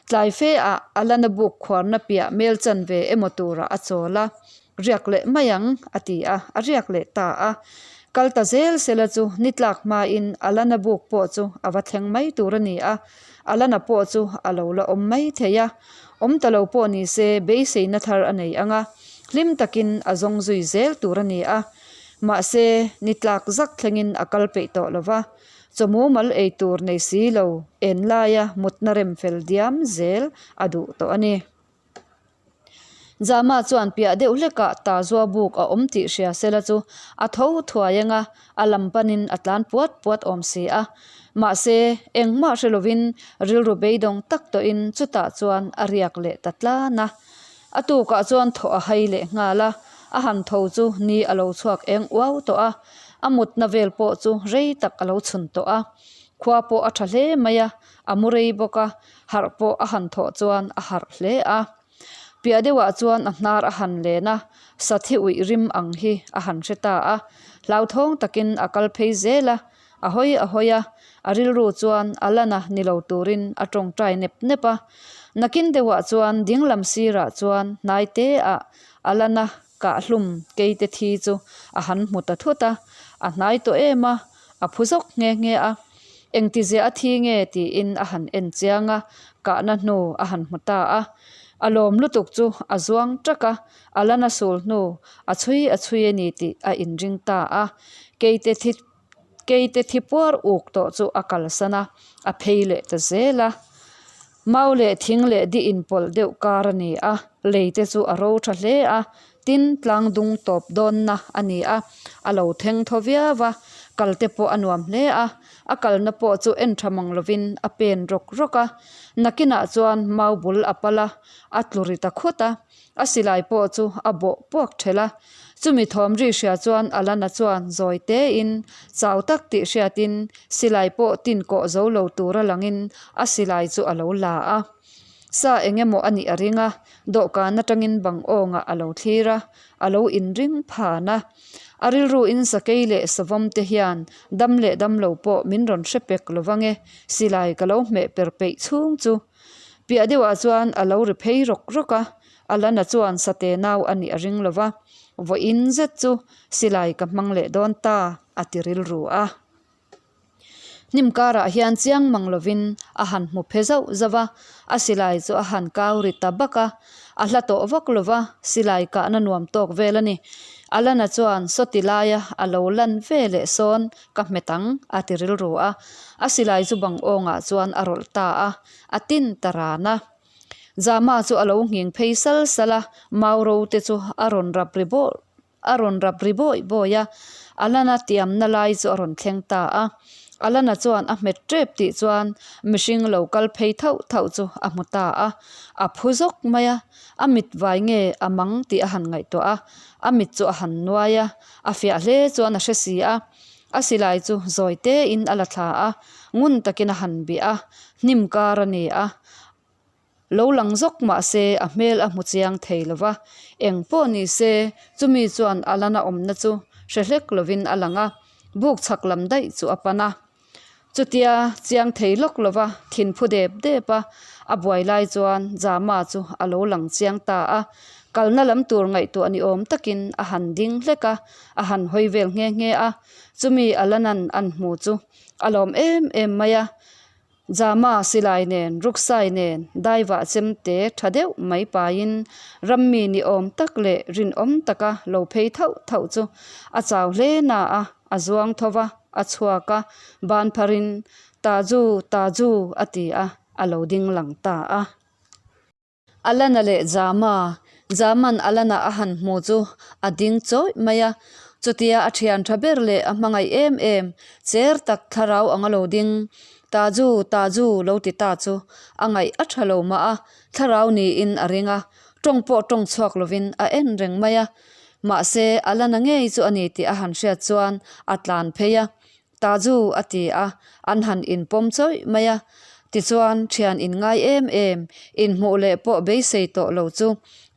Tlai fe ah a lana buk khuarna piah mel chanve emaw turah a chawl a. Riak leh mai ang, a ti a, a riak leh ta a. Kal ta zel sela chu ni tlak hmain Alana buk pawh chu a va thleng mai tur a ni a, Alana pawh chu a lo la awm mai thei a. Awm ta lo pawh ni se beiseina thar a nei ang a, hlim takin a zawng zui zel tur a ni a. Mahse, ni tlak zak thlengin a kal peih tawh lo va, chawmu mal ei tur nei si lo en laia mutna rem fel diam zel a duh tawh a ni. Zama chuan piah deuh hlekah Tazua buk a awm tih hria sela chu a tho thuai ang a, a lam panin a tlan puat puat awm si a. Mahse, engmah hre lovin rilru beidawng tak tawhin chutah chuan a riak leh ta tlan a. A tukah chuan thawh a hai leh nghal a, a han tho chu ni a lo chhuak eng uau tawh a, a mutna vel pawh chu rei tak a lo chhun tawh a. Khua pawh a tha hle mai a, a mu rei bawk a, harh pawh a han thawh chuan a harh hle a. Piah deuhah chuan a hnar a han len a, sathi uih rim ang hi a han hre ta a. Hlauthawng takin a kal phei zel a, a hawi a hawi a, a rilru chuan a lana ni lo turin a tawngtai nep nep a. Nakin deuhah chuan dinglam sirah chuan hnai te ah a lana kahhlum keite thi chu a han hmu ta thut a, a hnai tawh em a, a phu zawk nghe nghe a. Engtizia a thi nge tiin a han en chiang a, kahna hnu a han hmu ta a. A lawm lutuk chu a zuang ṭak a, a la na sul hnu a chhui a chhui a ni tih a inring ta a. Keite thi keite thi puar uk tawh chu a kalsan a, a phei leh ta zel a. Mau leh thing leh di inpawlh deuh kar a ni a, lei te chu a ro tha hle a, tin tlang dung tawp dawnna a ni a, a lo theng thaw viau a, kal te pawh a nuam hle a, a kalna pawh chu en tha mang lovin a pen rawk rawk a, nakinah chuan mau bul a pal a, a tlu ri ta khut a. A silai pawh chu a bawh puak ṭhelh a, chumi thawm ri hria chuan Alana chuan zawi tein chau tak tih hriatin silai pawh tin kawh zo lo tura langin a silai chu a lo la a. Sa eng emaw a nih a ring a, dawhkan atangin bang awngah a lo thlir a, a lo inring phan a. A rilruin sakei leh savawm te hian dam leh dam lo pawh min rawn hre pek lo vang e, silai ka lo hmeh per peih chhung chu. Piah deuhah chuan a lo ri phei rawk rawk a, Alana chuan Sate nau a nih a ring lo va, Vawiin zet chu silai ka hmang leh dawn ta, a ti rilru a. Hnim karah hian chiang mang lovin a han hmu phe zauh zauh a, a silai chu a han kau ri ta bak a, a hla tawh vak lo va, silai kahna nuam tawk vel a ni. Alana chuan sawti laia a lo lan ve leh sawn Ka hmet ang, a ti rilru a. A silai chu bang awngah chuan a rawlh ta a, a tin ta ran a. Zama chu a lo nghing phei sal sal a, mau ro te chu a rawn rap ri bawh a rawn rap ri bawi bawi a. Alana tiamna lai chu a rawn thleng ta a. Alana chuan a hmet tep tih chuan mihring lo kal phei thauh thauh chu a hmu ta a. A phu zawk mai a, a mit vai nge a mang tih a han ngaihtuah a, a mit chu a han nuai a. A fiah hle chuan a hre si a, a silai chu zawi tein a la thla a, ngun takin a han bih a, hnim kar a ni a, lo lang zawk mah se a hmel a hmu chiang thei lo va, eng pawh ni se chumi chuan a lana awmna chu hre hlek lovin a lang a, buk chhak lam daih chu a pan a. Chutia chiang thei lawk lova thin phu dep dep a, a buai lai chuan Jama chu a lo lang chiang ta a. Kalna lam tur ngaihtuah ni awm takin a han ding hlek a, a han hawi vel nghe nghe a. Chumi Alanan an hmu chu a lawm em em mai a. Jama silai nen, ruksai nen, daivah chemte tha deuh mai paiin rammi ni awm tak leh rinawm taka lo phei thauh thauh chu a chau hle na a, a zuang tho va. A chhuak a, ban pharin, Taju, Taju, a ti a, a lo ding lang ta a. Alana leh Jama, Jaman Alana a han hmu chu a ding chawih mai a. Chutia a thian tha ber leh a hmangaih em em, cher tak thlarau anga lo ding, Taju, Taju, lo ti ta chu a ngaih a tha lo mah a, thlarau niin a ring a, tawng pawh tawng chhuak lovin a en reng mai a. Mahse, a la na ngei chu a ni tih a han hriat chuan a tlan phei a, Taju a ti a, an han inpawm chawih mai a. Tichuan, thian inngai em em, inhmuh leh pawh beisei tawh lo chu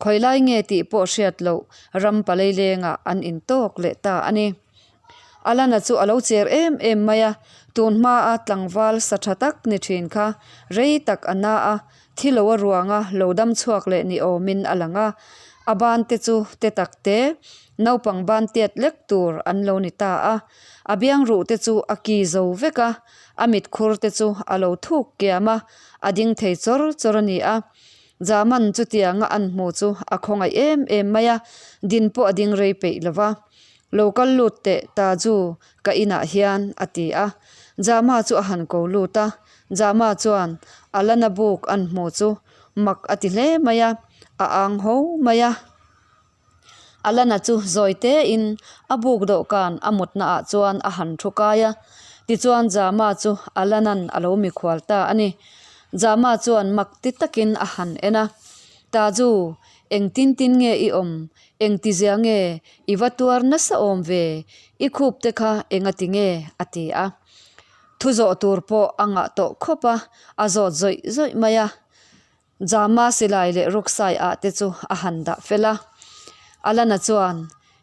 khawilai nge tih pawh hriat loh ram paleilengah an intawk leh ta a ni. Alana chu a lo cher em em mai a, tun hmaa tlangval sa tha tak ni thin kha rei tak a na a, thi lo a ruanga lo dam chhuak leh ni awmin a lang a. A ban te chu te tak te, naupang ban tiat lek tur an lo ni ta a. A biang ruh te chu a ki zo vek a, a mit khur te chu a lo thuk kiam a, a ding thei chawr chawr a ni a. Zaman chutianga an hmu chu a khawngaih em em mai a, din pawh a ding rei peih lo va. Lo kal lut teh Taju ka inah hian a ti a. Jama chu a han ko lut a, Jama chuan Alana buk an hmu chu mak a ti hle mai a, a ang ho mai a. Alana chu zawi tein a buk dawhkan a mutna ah chuan a han thu kai a, tichuan Jama chu Alana'n a lo mikhual ta a ni. Jama chuan mak ti takin a han en a, Taju, engtin tin nge i awm? Engtizia nge i va tuar nasa awm ve? I khup te kha engati nge? a ti a. Thu zawh tur pawh a ngah tawh khawp a, a zawt zawih zawih mai a. Jama silai leh ruksai ah te chu a han dah fel a. Alana chuan,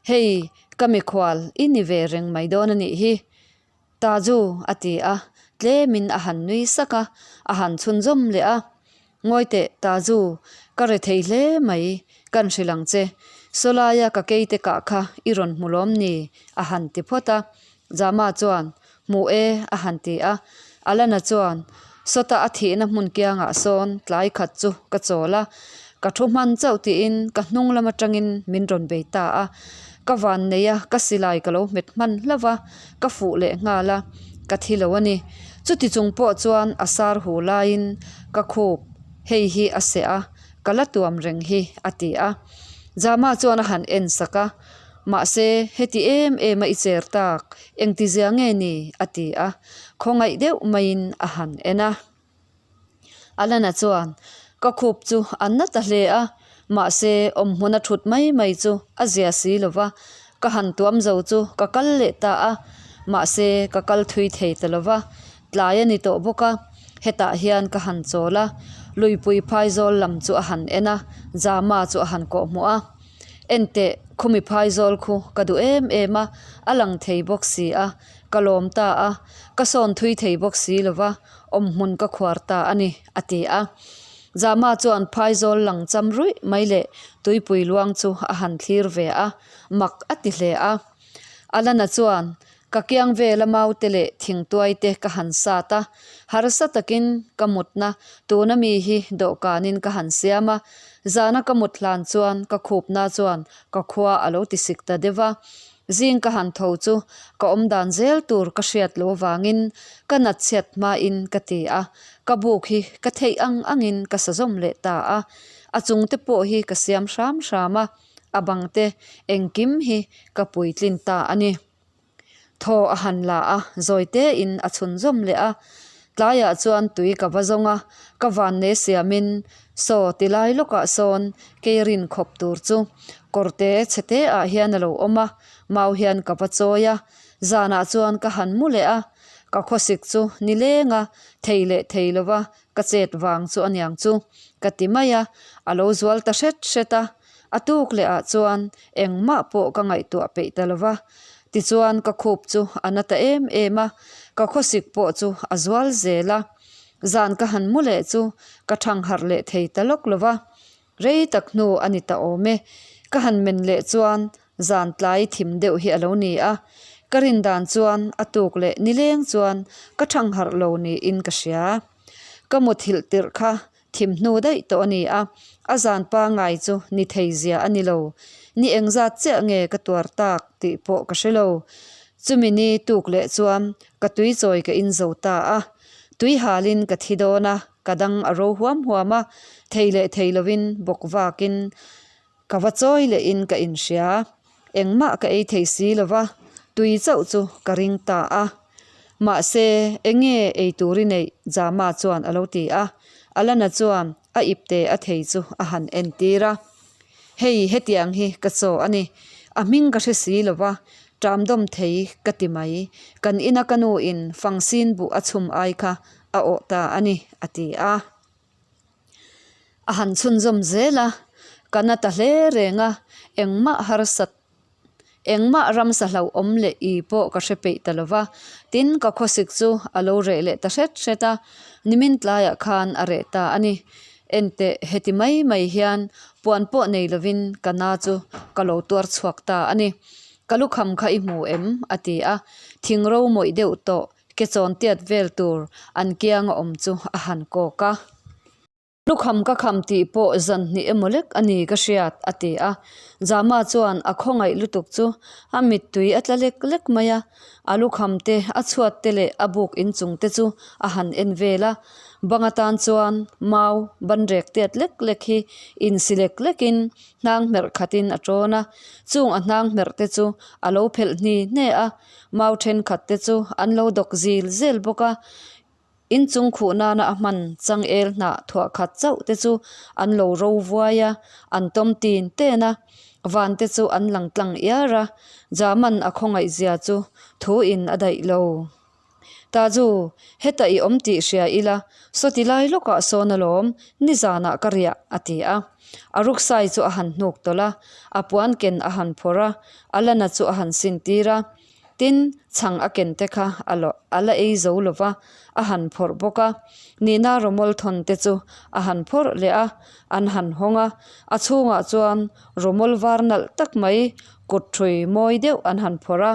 Hei, ka mikhual i ni ve reng mai dawn a nih hi. Taju, a ti a, tlemin a han nui sak a, a han chhunzawm leh a. Ngawi teh, Taju, ka re thei hle mai, kan hrilh ang che. Sawlaia ka keite kah kha i rawn hmu lawm ni? a han ti phawt a. Jama chuan, Hmu e, a han ti a. Alana chuan, Sawta a thihna hmun kiangah sawn tlai khat chu ka chawl a, ka thu hman chauh tiin ka hnung lam atangin min rawn bei ta a. Ka van nei a, ka silai ka lo hmet hman hlauh a, ka fuh leh nghal a, ka thi lo a ni. Chuti chung pawh chuan a sar hu laiin ka khup hei hi a seh a, ka la tuam reng hi, a ti a. Jama chuan a han en sak a. Mahse, heti em em a i cher tak, engtizia nge ni? a ti a, khawngaih deuh maiin a han en a. Alana chuan, Ka khup chu a na ta hle a, mahse awmhmun a thut mai mai chu a zia si lo va, ka han tuam zo chu ka kal leh ta a, mahse ka kal thui thei ta lo va, tlai a ni tawh bawk a, hetah hian ka han chawl a, luipui phaizawl lam chu a han en a, Jama chu a han kawhhmuh a. Enteh, khumi phaizawl khu ka duh em em a, a lang thei bawk si a, ka lawm ta a, ka sawn thui thei bawk si lo va, awmhmun ka khuar ta a ni, a ti a. Jama chuan phaizawl lang cham ruih mai leh tuipui luang chu a han thlir ve a, mak a ti hle a. Alana chuan Ka kiang vela maute leh thingtuai te ka han sat a, harsa takin ka mutna tuna mi hi dawhkanin ka han siam a, zana ka mut hlan chuan ka khupna chuan ka khua a lo tisik ta deuh a. Zing ka han tho chu ka awmdan zel tur ka hriat loh avangin ka nat chhiat hmain ka ti a, ka buk hi ka theih ang angin ka sa zawm leh ta a, a chungte pawh hi ka siam hram hram a, a bangte engkim hi ka puitlin ta a ni. Thaw a han la a, zawi tein a chhun zawm leh a. Tlaiah chuan tui ka va zawng a, ka vanne siamin saw ti lai lawkah sawn kei rin khawp tur chu kawrte chhe te ah hian a lo awm a, mau hian ka va chawi a. Zanah chuan ka han mu leh a, ka khawsik chu ni leng a, thei leh thei lova ka chet vang chu aniang chu ka ti mai a, a lo zual ta hret hret a. A tuk leh ah chuan engmah pawh ka ngaihtuah peih ta lo va, tichuan ka khup chu a na ta em em a, ka khawsik pawh chu a zual zel a. Zan ka han mu leh chu ka thang harh leh thei ta lawk lo va, rei tak hnu a ni ta awm e. Ka han men leh chuan zan tlai thim deuh hi a lo ni a, ka rin dan chuan a tuk leh nileng chuan ka thang harh lo niin ka hria. Ka muthilh tirh kha Thim hnu daih tawh a ni a, a zan pangai chu ni thei zia a ni lo. Ni engzat chiah nge ka tuar tak tih pawh ka hre lo. Chumi ni tuk leh chuan ka tui chawi ka in zo ta a. Tui halin ka thi dawn a, ka dang a ro huam huam a, thei leh thei lovin bawk vakin Ka va chawi lehin ka inhria, engmah ka ei thei si lo va, tui chauh chu ka ring ta a. Mahse, enge ei tur i neih? Jama chuan a lo ti a. Alana chuan a ipte a thei chu a han entir a. Hei, hetiang hi ka chaw a ni. A hming ka hre si lo va, ṭamdawm thei ka ti mai. Kan ina ka nuin fangsin buh a chhum ai kha a awh ta a ni, a ti a. A han chhunzawm zel a, ka na ta hle reng a, engmah harsat, engmah ramsa hlauhawm leh i pawh ka hre peih ta lo va. Tin, ka khawsik chu a lo reh leh ta hret hret a, nimin tlaiah khan a reh ta a ni. Enteh, heti mai mai hian puan pawh nei lovin ka na chu ka lo tuar chhuak ta a ni. Ka lukham kha i hmu em? a ti a. Thing ro mawih deuh tawh ke chawn tiat vel tur an kianga awm chu a han kawk a. Lukham ka kham tih pawh zan hnih emaw lek a ni ka hriat, a ti a. Jama chuan a khawngaih lutuk chu a mittui a tla lek lek mai a. A lukham te, a chhuat te leh a buk inchung te chu a han en vel a. Bang atan chuan mau banrek tiat lek lek hi insi lek lekin hnang hmerh khatin a tawn a. Chung a hnang hmerh te chu a lo phelh hni hne a. Mau thenkhat te chu an lo dawk zil zel bawk a. Inchung khuh nana a hman changel hnah thuah khat chauh te chu an lo ro vuai a, an tawm tin ten a, van te chu an lang tlang iar a, Jaman a khawngaih zia chu thu in a daih lo. Taju, heta i awm tih hria ila, sawti lai lawkah sawn alawm, nizanah ka riah, a ti a. A ruksai chu a han hnuk tawlh a, a puan ken a han phawrh a, a lana chu a han sintir a. Tin, chhang a ken te kha a lo a la ei zo lo va, a han phawrh bawk a. Nihna rawmawl thawn te chu a han phawrh leh a, an han hawng a. A chhungah chuan rawmawl var nalh tak mai kut ṭhui mawi deuh an han phawrh a.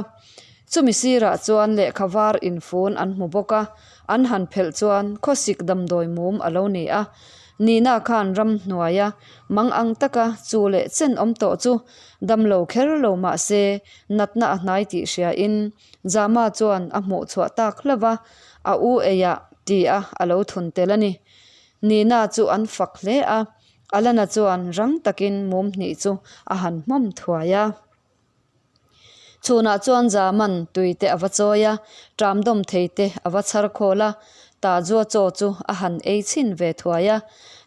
Chumi sirah chuan lehkha var infun an hmu bawk a, an han phelh chuan khawsik damdawi mum a lo ni a. Nihna khan ramhnuaia mang ang taka chu leh chen awm tawh chu damlo kher lo mah se Natna a hnai tih hriain Jama chuan a hmuh chhuah tak hlauh a, a u eiah ti a a lo thun tel a ni. Nina chu an fak hle a, Alana chuan rang takin mum hnih chu a han hmawm thuai a. Chhunah chuan Jaman tui te a va chawi a, ṭam dawm thei te a va chhar khawl a, Tajua chaw chu a han ei chhin ve thuai a.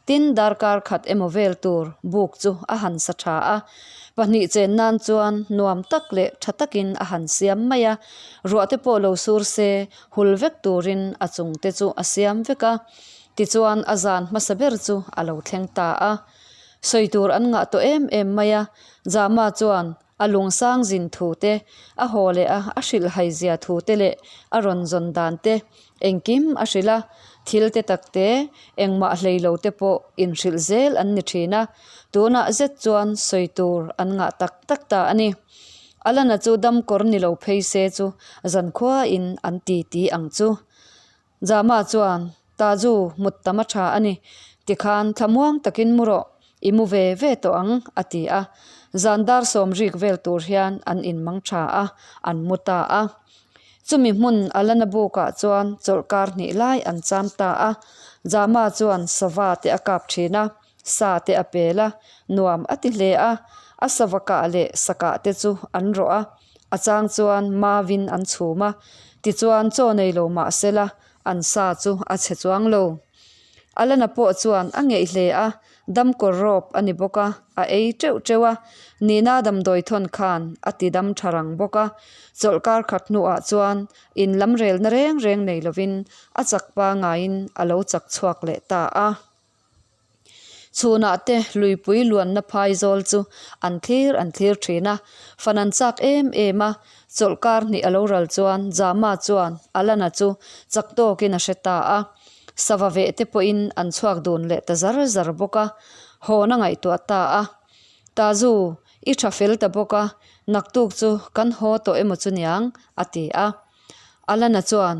Tin, darkar khat emaw vel tur buk chu a han sa tha a. 2 chen nan chuan nuam tak leh tha takin a han siam mai a. Ruah te pawh lo sur se hul vek turin a chung te chu a siam vek a. Tichuan a zan hmasa ber chu a lo thleng ta a. Sawi tur an ngah tawh em em mai a. Jama chuan A lungsang zin thu te, a haw leh a a hrilh hai zia thu te leh a rawn zawn dan te engkim a hrilh a, thil te tak te, engmah hlei lo te pawh inhrilh zel an ni thin a, tunah zet chuan sawi tur an ngah tak tak ta a ni. Alana chu damkawr ni lo phei se chu zankhuain an ti ti ang chu. Jama chuan, Taju, mut tam a tha a ni. Tikhan thlamuang takin mu rawh, i mu ve ve tawh ang, a ti a. Zan dar sawm rik vel tur hian an inmang tha a, an mu ta a. Chumi hmun Alana bukah chuan chawlhkar hnih lai an cham ta a. Jama chuan sava te a kap thin a, sa te a pel a, nuam a ti hle a. A sava kah leh sa kah te chu an rawh a. A chang chuan mauin an chhum a, tichuan chaw nei lo mah sela an sa chu a chhe chuang lo. Alana pawh chuan a ngeih hle a, damkawr rawp a ni bawk a, a ei teuh teuh a, Nina damdawi thawn khan a ti dam tha rang bawk a, chawlhkar khat hnuah chuan in lam relna reng reng nei lovin a chak pangaiin a lo chak chhuak leh ta a. Chhunah te luipui luanna phai zawl chu an thlir an thlir thin a, fan an chak em em a, chawlhkar hnih a lo ral chuan Jama chuan Alana chu chak tawkin a hre ta a, sava veh te pawhin an chhuak dun leh ta zar zar bawk a, hawn a ngaihtuah ta a. Tazu, i tha fel ta bawk a, naktuk chu kan haw tawh emaw chu niang, a ti a. Alana chuan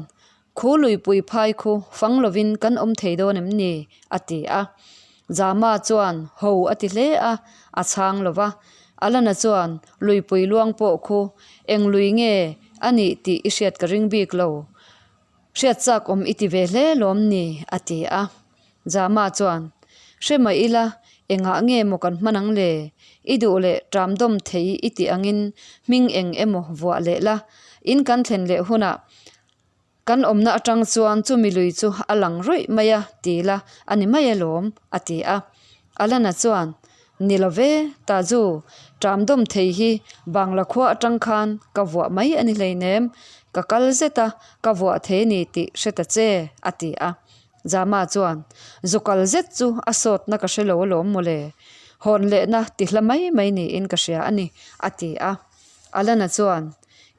Khu luipui phai khu fang lovin kan awm thei dawn em ni? a ti a. Jama chuan ho a ti hle a, a chhang lo va. Alana chuan luipui luang pawh khu eng lui nge a nih tih i hriat ka ring bik lo. Hriat chak awm i ti ve hle lawm ni? a ti a. Jama chuan, Hre mah ila, engah nge maw kan hman ang le? I duh leh ṭam dawm thei i tih angin hming eng emaw vuah leh la, in kan thlen leh hunah Kan awmna atang chuan chumi lui chu a lang ruih mai a, ti la, a ni mai alawm, a ti a. Alana chuan, Ni lo ve, Taju, ṭam dawm thei hi Bangla khua atang khan ka vuah mai a ni hleinem, ka kal zet a, ka vuah thei a ni tih hre ta che, a ti a. Jama chuan, Zu kal zet chu a sawtna ka hre lo alawm mawle, hawn lehna ti hla mai mai niin ka hria a ni, a ti a. Alana chuan.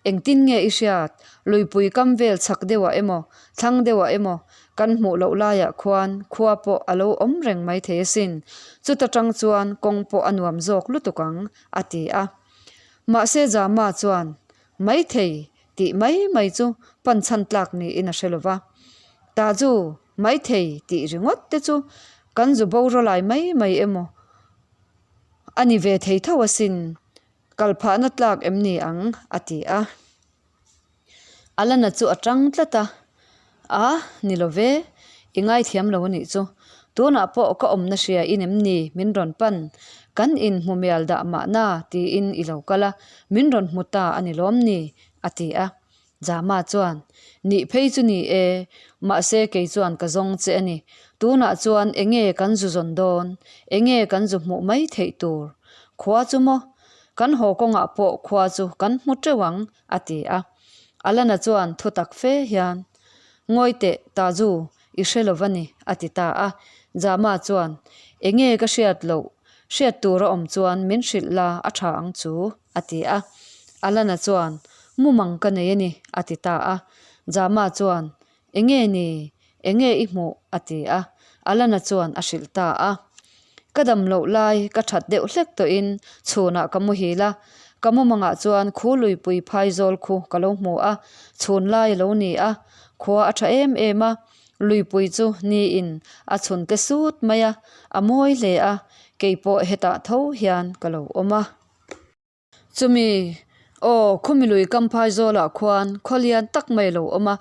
Engtin nge i hriat? Luipui kam vel chhak deuhah emaw, thlang deuhah emaw kan hmuh loh laiah khuan khua pawh a lo awm reng maithei asin. Chuta tang chuan kawng pawh a nuam zawk lutuk ang, a ti a. Mahse Jama chuan, Maithei tih mai mai chu pan chhan tlak niin a hre lo va. Taju, Maithei tih ringawt te chu kan zu borawlai mai mai emaw a ni ve thei tho asin. Kal phahna tlak em ni ang? a ti a. Alana chu a tang tlat a, A, ni lo ve, i ngaithiam lo a nih chu. Tunah pawh ka awmna hria in em ni min rawn pan? Kan inhmu mial dah mahna tiin i lo kal a, min rawn hmu ta a ni lawm ni? a ti a. Jama chuan, Nih phei chu ni e, mahse kei chuan ka zawng che a ni. Tunah chuan enge kan zu zawn dawn? Enge kan zu hmuh mai theih tur? Khua chu maw? Kan haw kawngah pawh khua chu kan hmu teuh ang, a ti a. Alana chuan thu tak fe hian, Ngawi teh, Taju, i hre lo va ni, a ti ta a. Jama chuan, Enge ka hriat loh? Hriat tur a awm chuan min hrilh la a tha ang chu. A ti a. Alana chuan, Mumang ka nei a ni, a ti ta a. Jama chuan, Enge ni? Enge i hmuh? a ti a. Alana chuan a hrilh ta a. Ka dam loh lai ka that deuh hlek tawhin chhunah ka muhil a. Ka mumangah chuan khu luipui phaizawl khu ka lo hmu a, chhun lai a lo ni a. Khua a tha em em a, luipui chu niin a chhun tle sut mai a, a mawi hle a, keipawh hetah tho hian ka lo awm a. Chumi, aw, khumi lui Kamphai zawlah khuan khaw lian tak mai a lo awm a,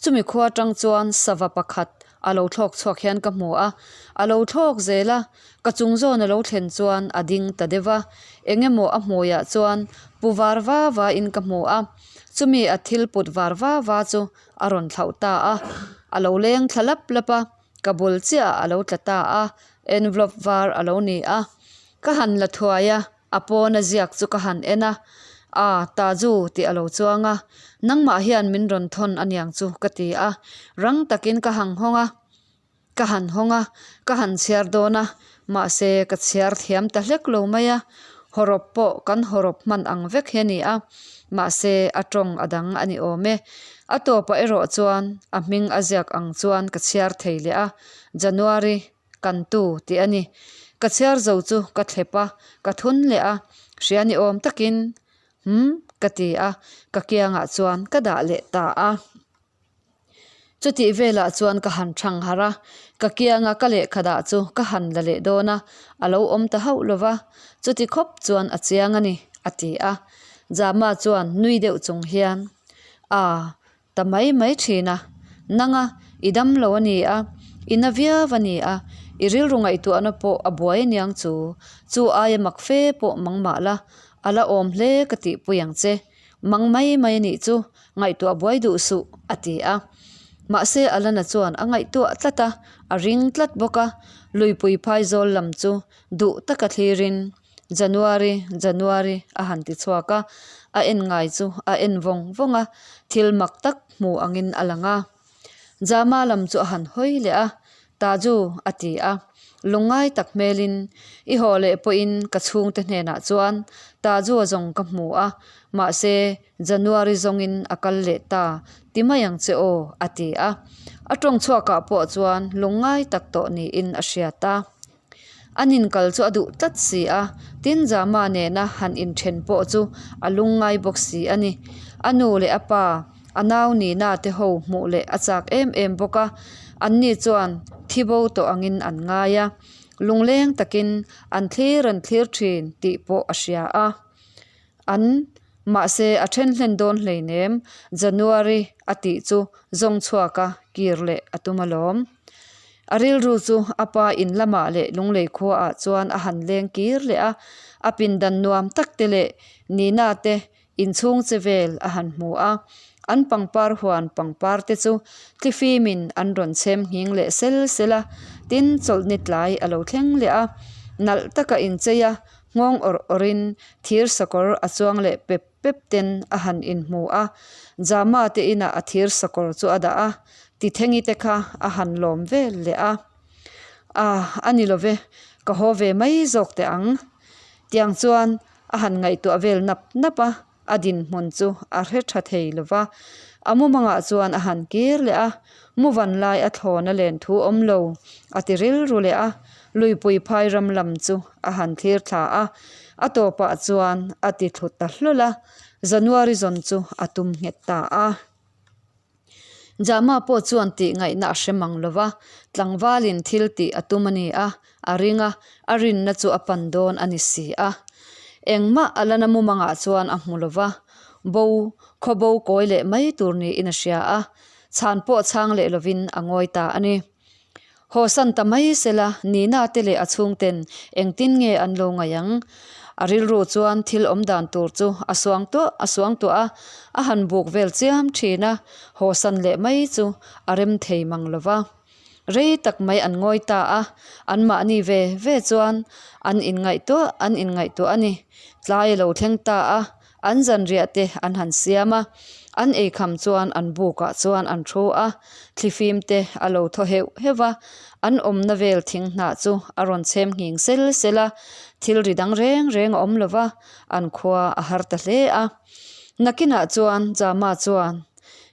chumi khua atang chuan sava pakhat a lo thlawk chhuak hian ka hmu a, a lo thlawk zel a, ka chung zawn a lo thlen chuan a ding ta deuh a, eng emaw a hmuiah chuan pu var va va in ka hmu a, chumi a thil put var va va chu a rawn thlauh ta a, a lo leng thla lap lap a, ka bul chiah ah a lo tla ta a, envelope var a lo ni a, ka han la thuai a. A pawna ziak chu ka han en a, A, Taju tih a lo chuang a, nangmah hian min rawn thawn a niang chu ka ti a, rang takin ka han hawng a, ka han hawng a, ka han chhiar dawn a, mahse ka chhiar thiam ta hlek lo mai a, hawrawp pawh kan hawrawp hman ang vek hi a ni a, mahse a tawng a dang a ni awm e. A tawpah erawh chuan a hming a ziak ang chuan ka chhiar thei leh a, January Kan tu tih a ni. Ka chhiar zo chu ka thlep a, ka thun leh a, hria ni awm takin Hum ka ti a, ka kiangah chuan ka dah leh ta a. Chutih velah chuan ka han thang harh a, ka kianga ka lehkha dah chu ka han la leh dawn a, a lo awm ta hauh lo va, chuti khawp chuan a chiang a ni, a ti a. Jama chuan nui deuh chung hian, Aa, Ta mai mai thin a. Nanga, i dam lo a ni a, i na viau a ni a, i rilru ngaihtuahna pawh a buai aniang chu, chu aia mak fe pawh mang mah la, a la awm hle ka tihpui ang che. Mang mai mai a nih chu, ngaihtuah buai duh suh, a ti a. Mahse Alana chuan a ngaihtuah tlat a, a ring tlat bawk a, luipui phaizawl lam chu duh taka thlirin, January, January a han ti chhuak a, a en ngai chu a en vawng vawng a, thil mak tak hmu angin a lang a. Jama lam chu a han hawi leh a, Taju a ti a, lungngai tak hmelin i haw leh pawhin ka chhungte hnenah chuan Taju a zawng ka hmu a, mahse January zawngin a kal leh ta ti mai ang che aw a ti a. A tawng chhuakah pawh chuan lungngai tak tawh niin a hriat a. An inkal chu a duh tlat si a, tin Jama nena han inthen pawh chu a lungngai bawk si a ni. A nu leh a pa, a nau Nina te ho hmuh leh a chak em em bawk a, anni chuan thi bo tawh angin an ngai a, lungleng takin an thlir an thlir thin tih pawh a hria a. An, mahse a then hlen dawn hleinem, January a tih chu zawng chhuak a kir leh a tum alawm. A rilru chu a pa in lamah leh Lunglei khuaah chuan a han leng kir leh a, a pindan nuam tak te leh Nina te inchhung che vel a han hmu a. An pangpar huan pangpar te chu tlifimin an rawn chhem nghing leh sel sel a, tin chawlhni tlai a lo thleng leh a, nalh taka inchei a, nghawng awrh awrhin thir sakawr a chuang leh pep pep ten a han inhmu a, Jama te inah a thir sakawr chu a dah a, Tithengi te kha a han lawm vel leh a, Ah, a ni lo ve, ka haw ve mai zawk teh ang. Tiang chuan a han ngaihtuah vel nap nap a. A dinhmun chu a hre tha thei lo va, a mumangah chuan a han kir leh a, Muvan lai a thlawn a len thu awm lo, a ti rilru leh a, luipui phai ram lam chu a han thlir thla a, a tawpah chuan a ti thlu ta hlawl a, January zawn chu a tum nghet ta a. Jama pawh chuan tih ngaihna a hre mang lo va, tlangvalin thil tih a tum a ni a, a ring a, a rinna chu a pan dawn a ni si a. Engmah a la na mumangah chuan a hmu lo va, bo khaw bo kawi leh mai tur niin a hria a, chhan pawh chhang leh lovin a ngawi ta a ni. Haw san ta mai sela, Nina te leh a chhungten engtin nge an lo ngaih ang? A rilru chuan thil awm dan tur chu a suang tuah a suang tuah a, a han buk vel chiam thin a, haw san leh mai chu a rem thei mang lo va. Rei tak mai an ngawi ta a, anmahni ve ve chuan an inngaihtuah an inngaihtuah a ni. Tlai a lo thleng ta a, An zanriah te an han siam a, an eikham chuan an bukah chuan an thu a, thlifim te a lo thaw heuh heuh va, an awmna vel thing hnah chu a rawn chhem nghing sel sel a, thil ri dang reng reng a awm lo va, an khua a har ta hle a. Nakinah chuan Jama chuan,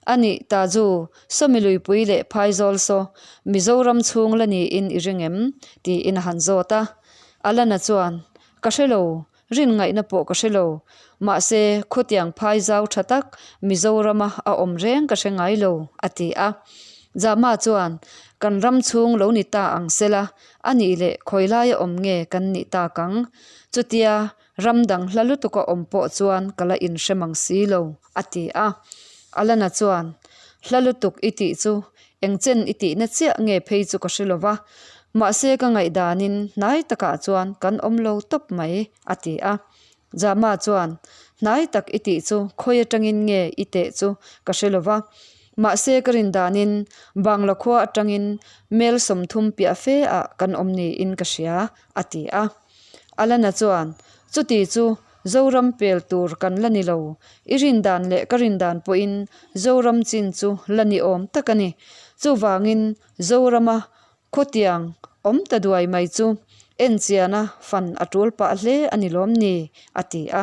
A nih Taju, Sawmi Luipui leh Phaizawl saw Mizoram chhung la niin i ring em? tiin a han zawt a. Alana chuan, Ka hre lo, Rin ngaihna pawh ka hre lo. Mahse, khawtiang phai zau tha tak Mizorama a awm reng ka hre ngai lo, a ti a. Jama chuan, Kan ram chhung lo ni ta ang sela, a nih leh khawi laia awm nge kan nih tak ang? Chutia ram dang hla lutuka awm pawh chuan ka la inhre mang si lo, a ti a. Alana chuan, Hla lutuk i tih chu Eng chen i tihna chiah nge phei chu ka hre lo va, mahse ka ngaihdanin hnai takah chuan kan awm lo tawp mai, a ti a. Jama chuan, Hnai tak i tih chu khawi atangin nge i teh chu ka hre lo va, mahse ka rindanin Bangla khua atangin mel 30 piah fe ah kan awm niin ka hria, a ti a. Alana chuan, Chuti chu Zoram pel tur kan la ni lo. I rindan leh ka rindan pawhin Zoram chin chu la ni awm tak a ni. Chuvangin Zorama khawtiang awm ta duai mai chu enchiana fan a tul pah hle a ni lawm ni? a ti a.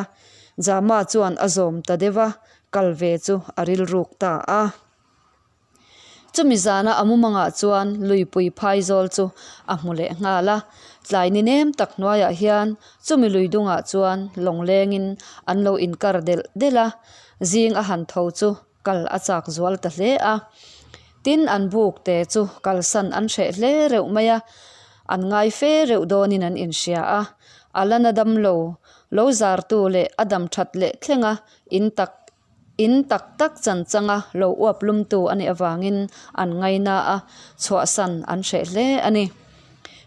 Jama chuan a zawm ta deuh a, kal ve chu a rilruk ta a. Chumi zana a mumangah chuan luipui phaizawl chu a hmu leh nghal a, tlai ni nem tak hnuaiah hian chumi lui dungah chuan lawng lengin an lo inkar delh delh a, zing a han tho chu kal a chak zual ta hle a. Tin, an buk te chu kalsan an hreh hle reuh mai a, an ngai fe reuh dawnin an inhria a, a la na dam lo, lo zartu leh a dam that leh thlenga in tak In tak tak chan changa lo uap lumtu a nih avangin an ngaina a, chhuahsan an hreh hle a ni.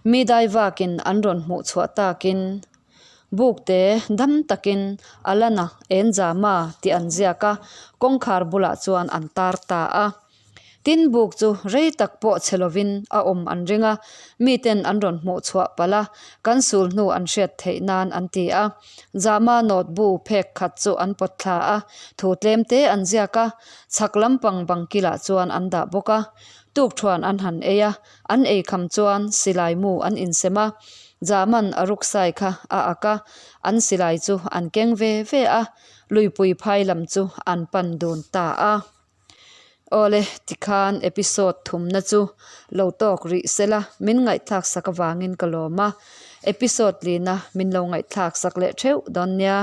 Mi dai vakin an rawn hmuh chhuah takin bukte dam takin Alana Enzama tih an ziak a, kawngkhar bulah chuan an tar ta a. Tin, buk chu rei tak pawh chhe lovin a awm an ring a, miten an rawn hmuh chhuah palh a, kan sul hnu an hriat theih nan an ti a. Jama note bu phek khat chu an pawt thla a, thu tlem te an ziak a, chhak lampang bang kilah chuan an dah bawk a. Tukthuan an han ei a, an ei kham chuan silai mu an insem a, Jaman a ruksai kha a ak a, an silai chu an keng ve ve a, luipui phai lam chu an pan dun ta a. Awle, tikhan episode thumna chu lo tawk rih sela, min ngaihthlak sak avangin ka lawm a, episode lina min lo ngaihthlak sak leh theuh dawn nia.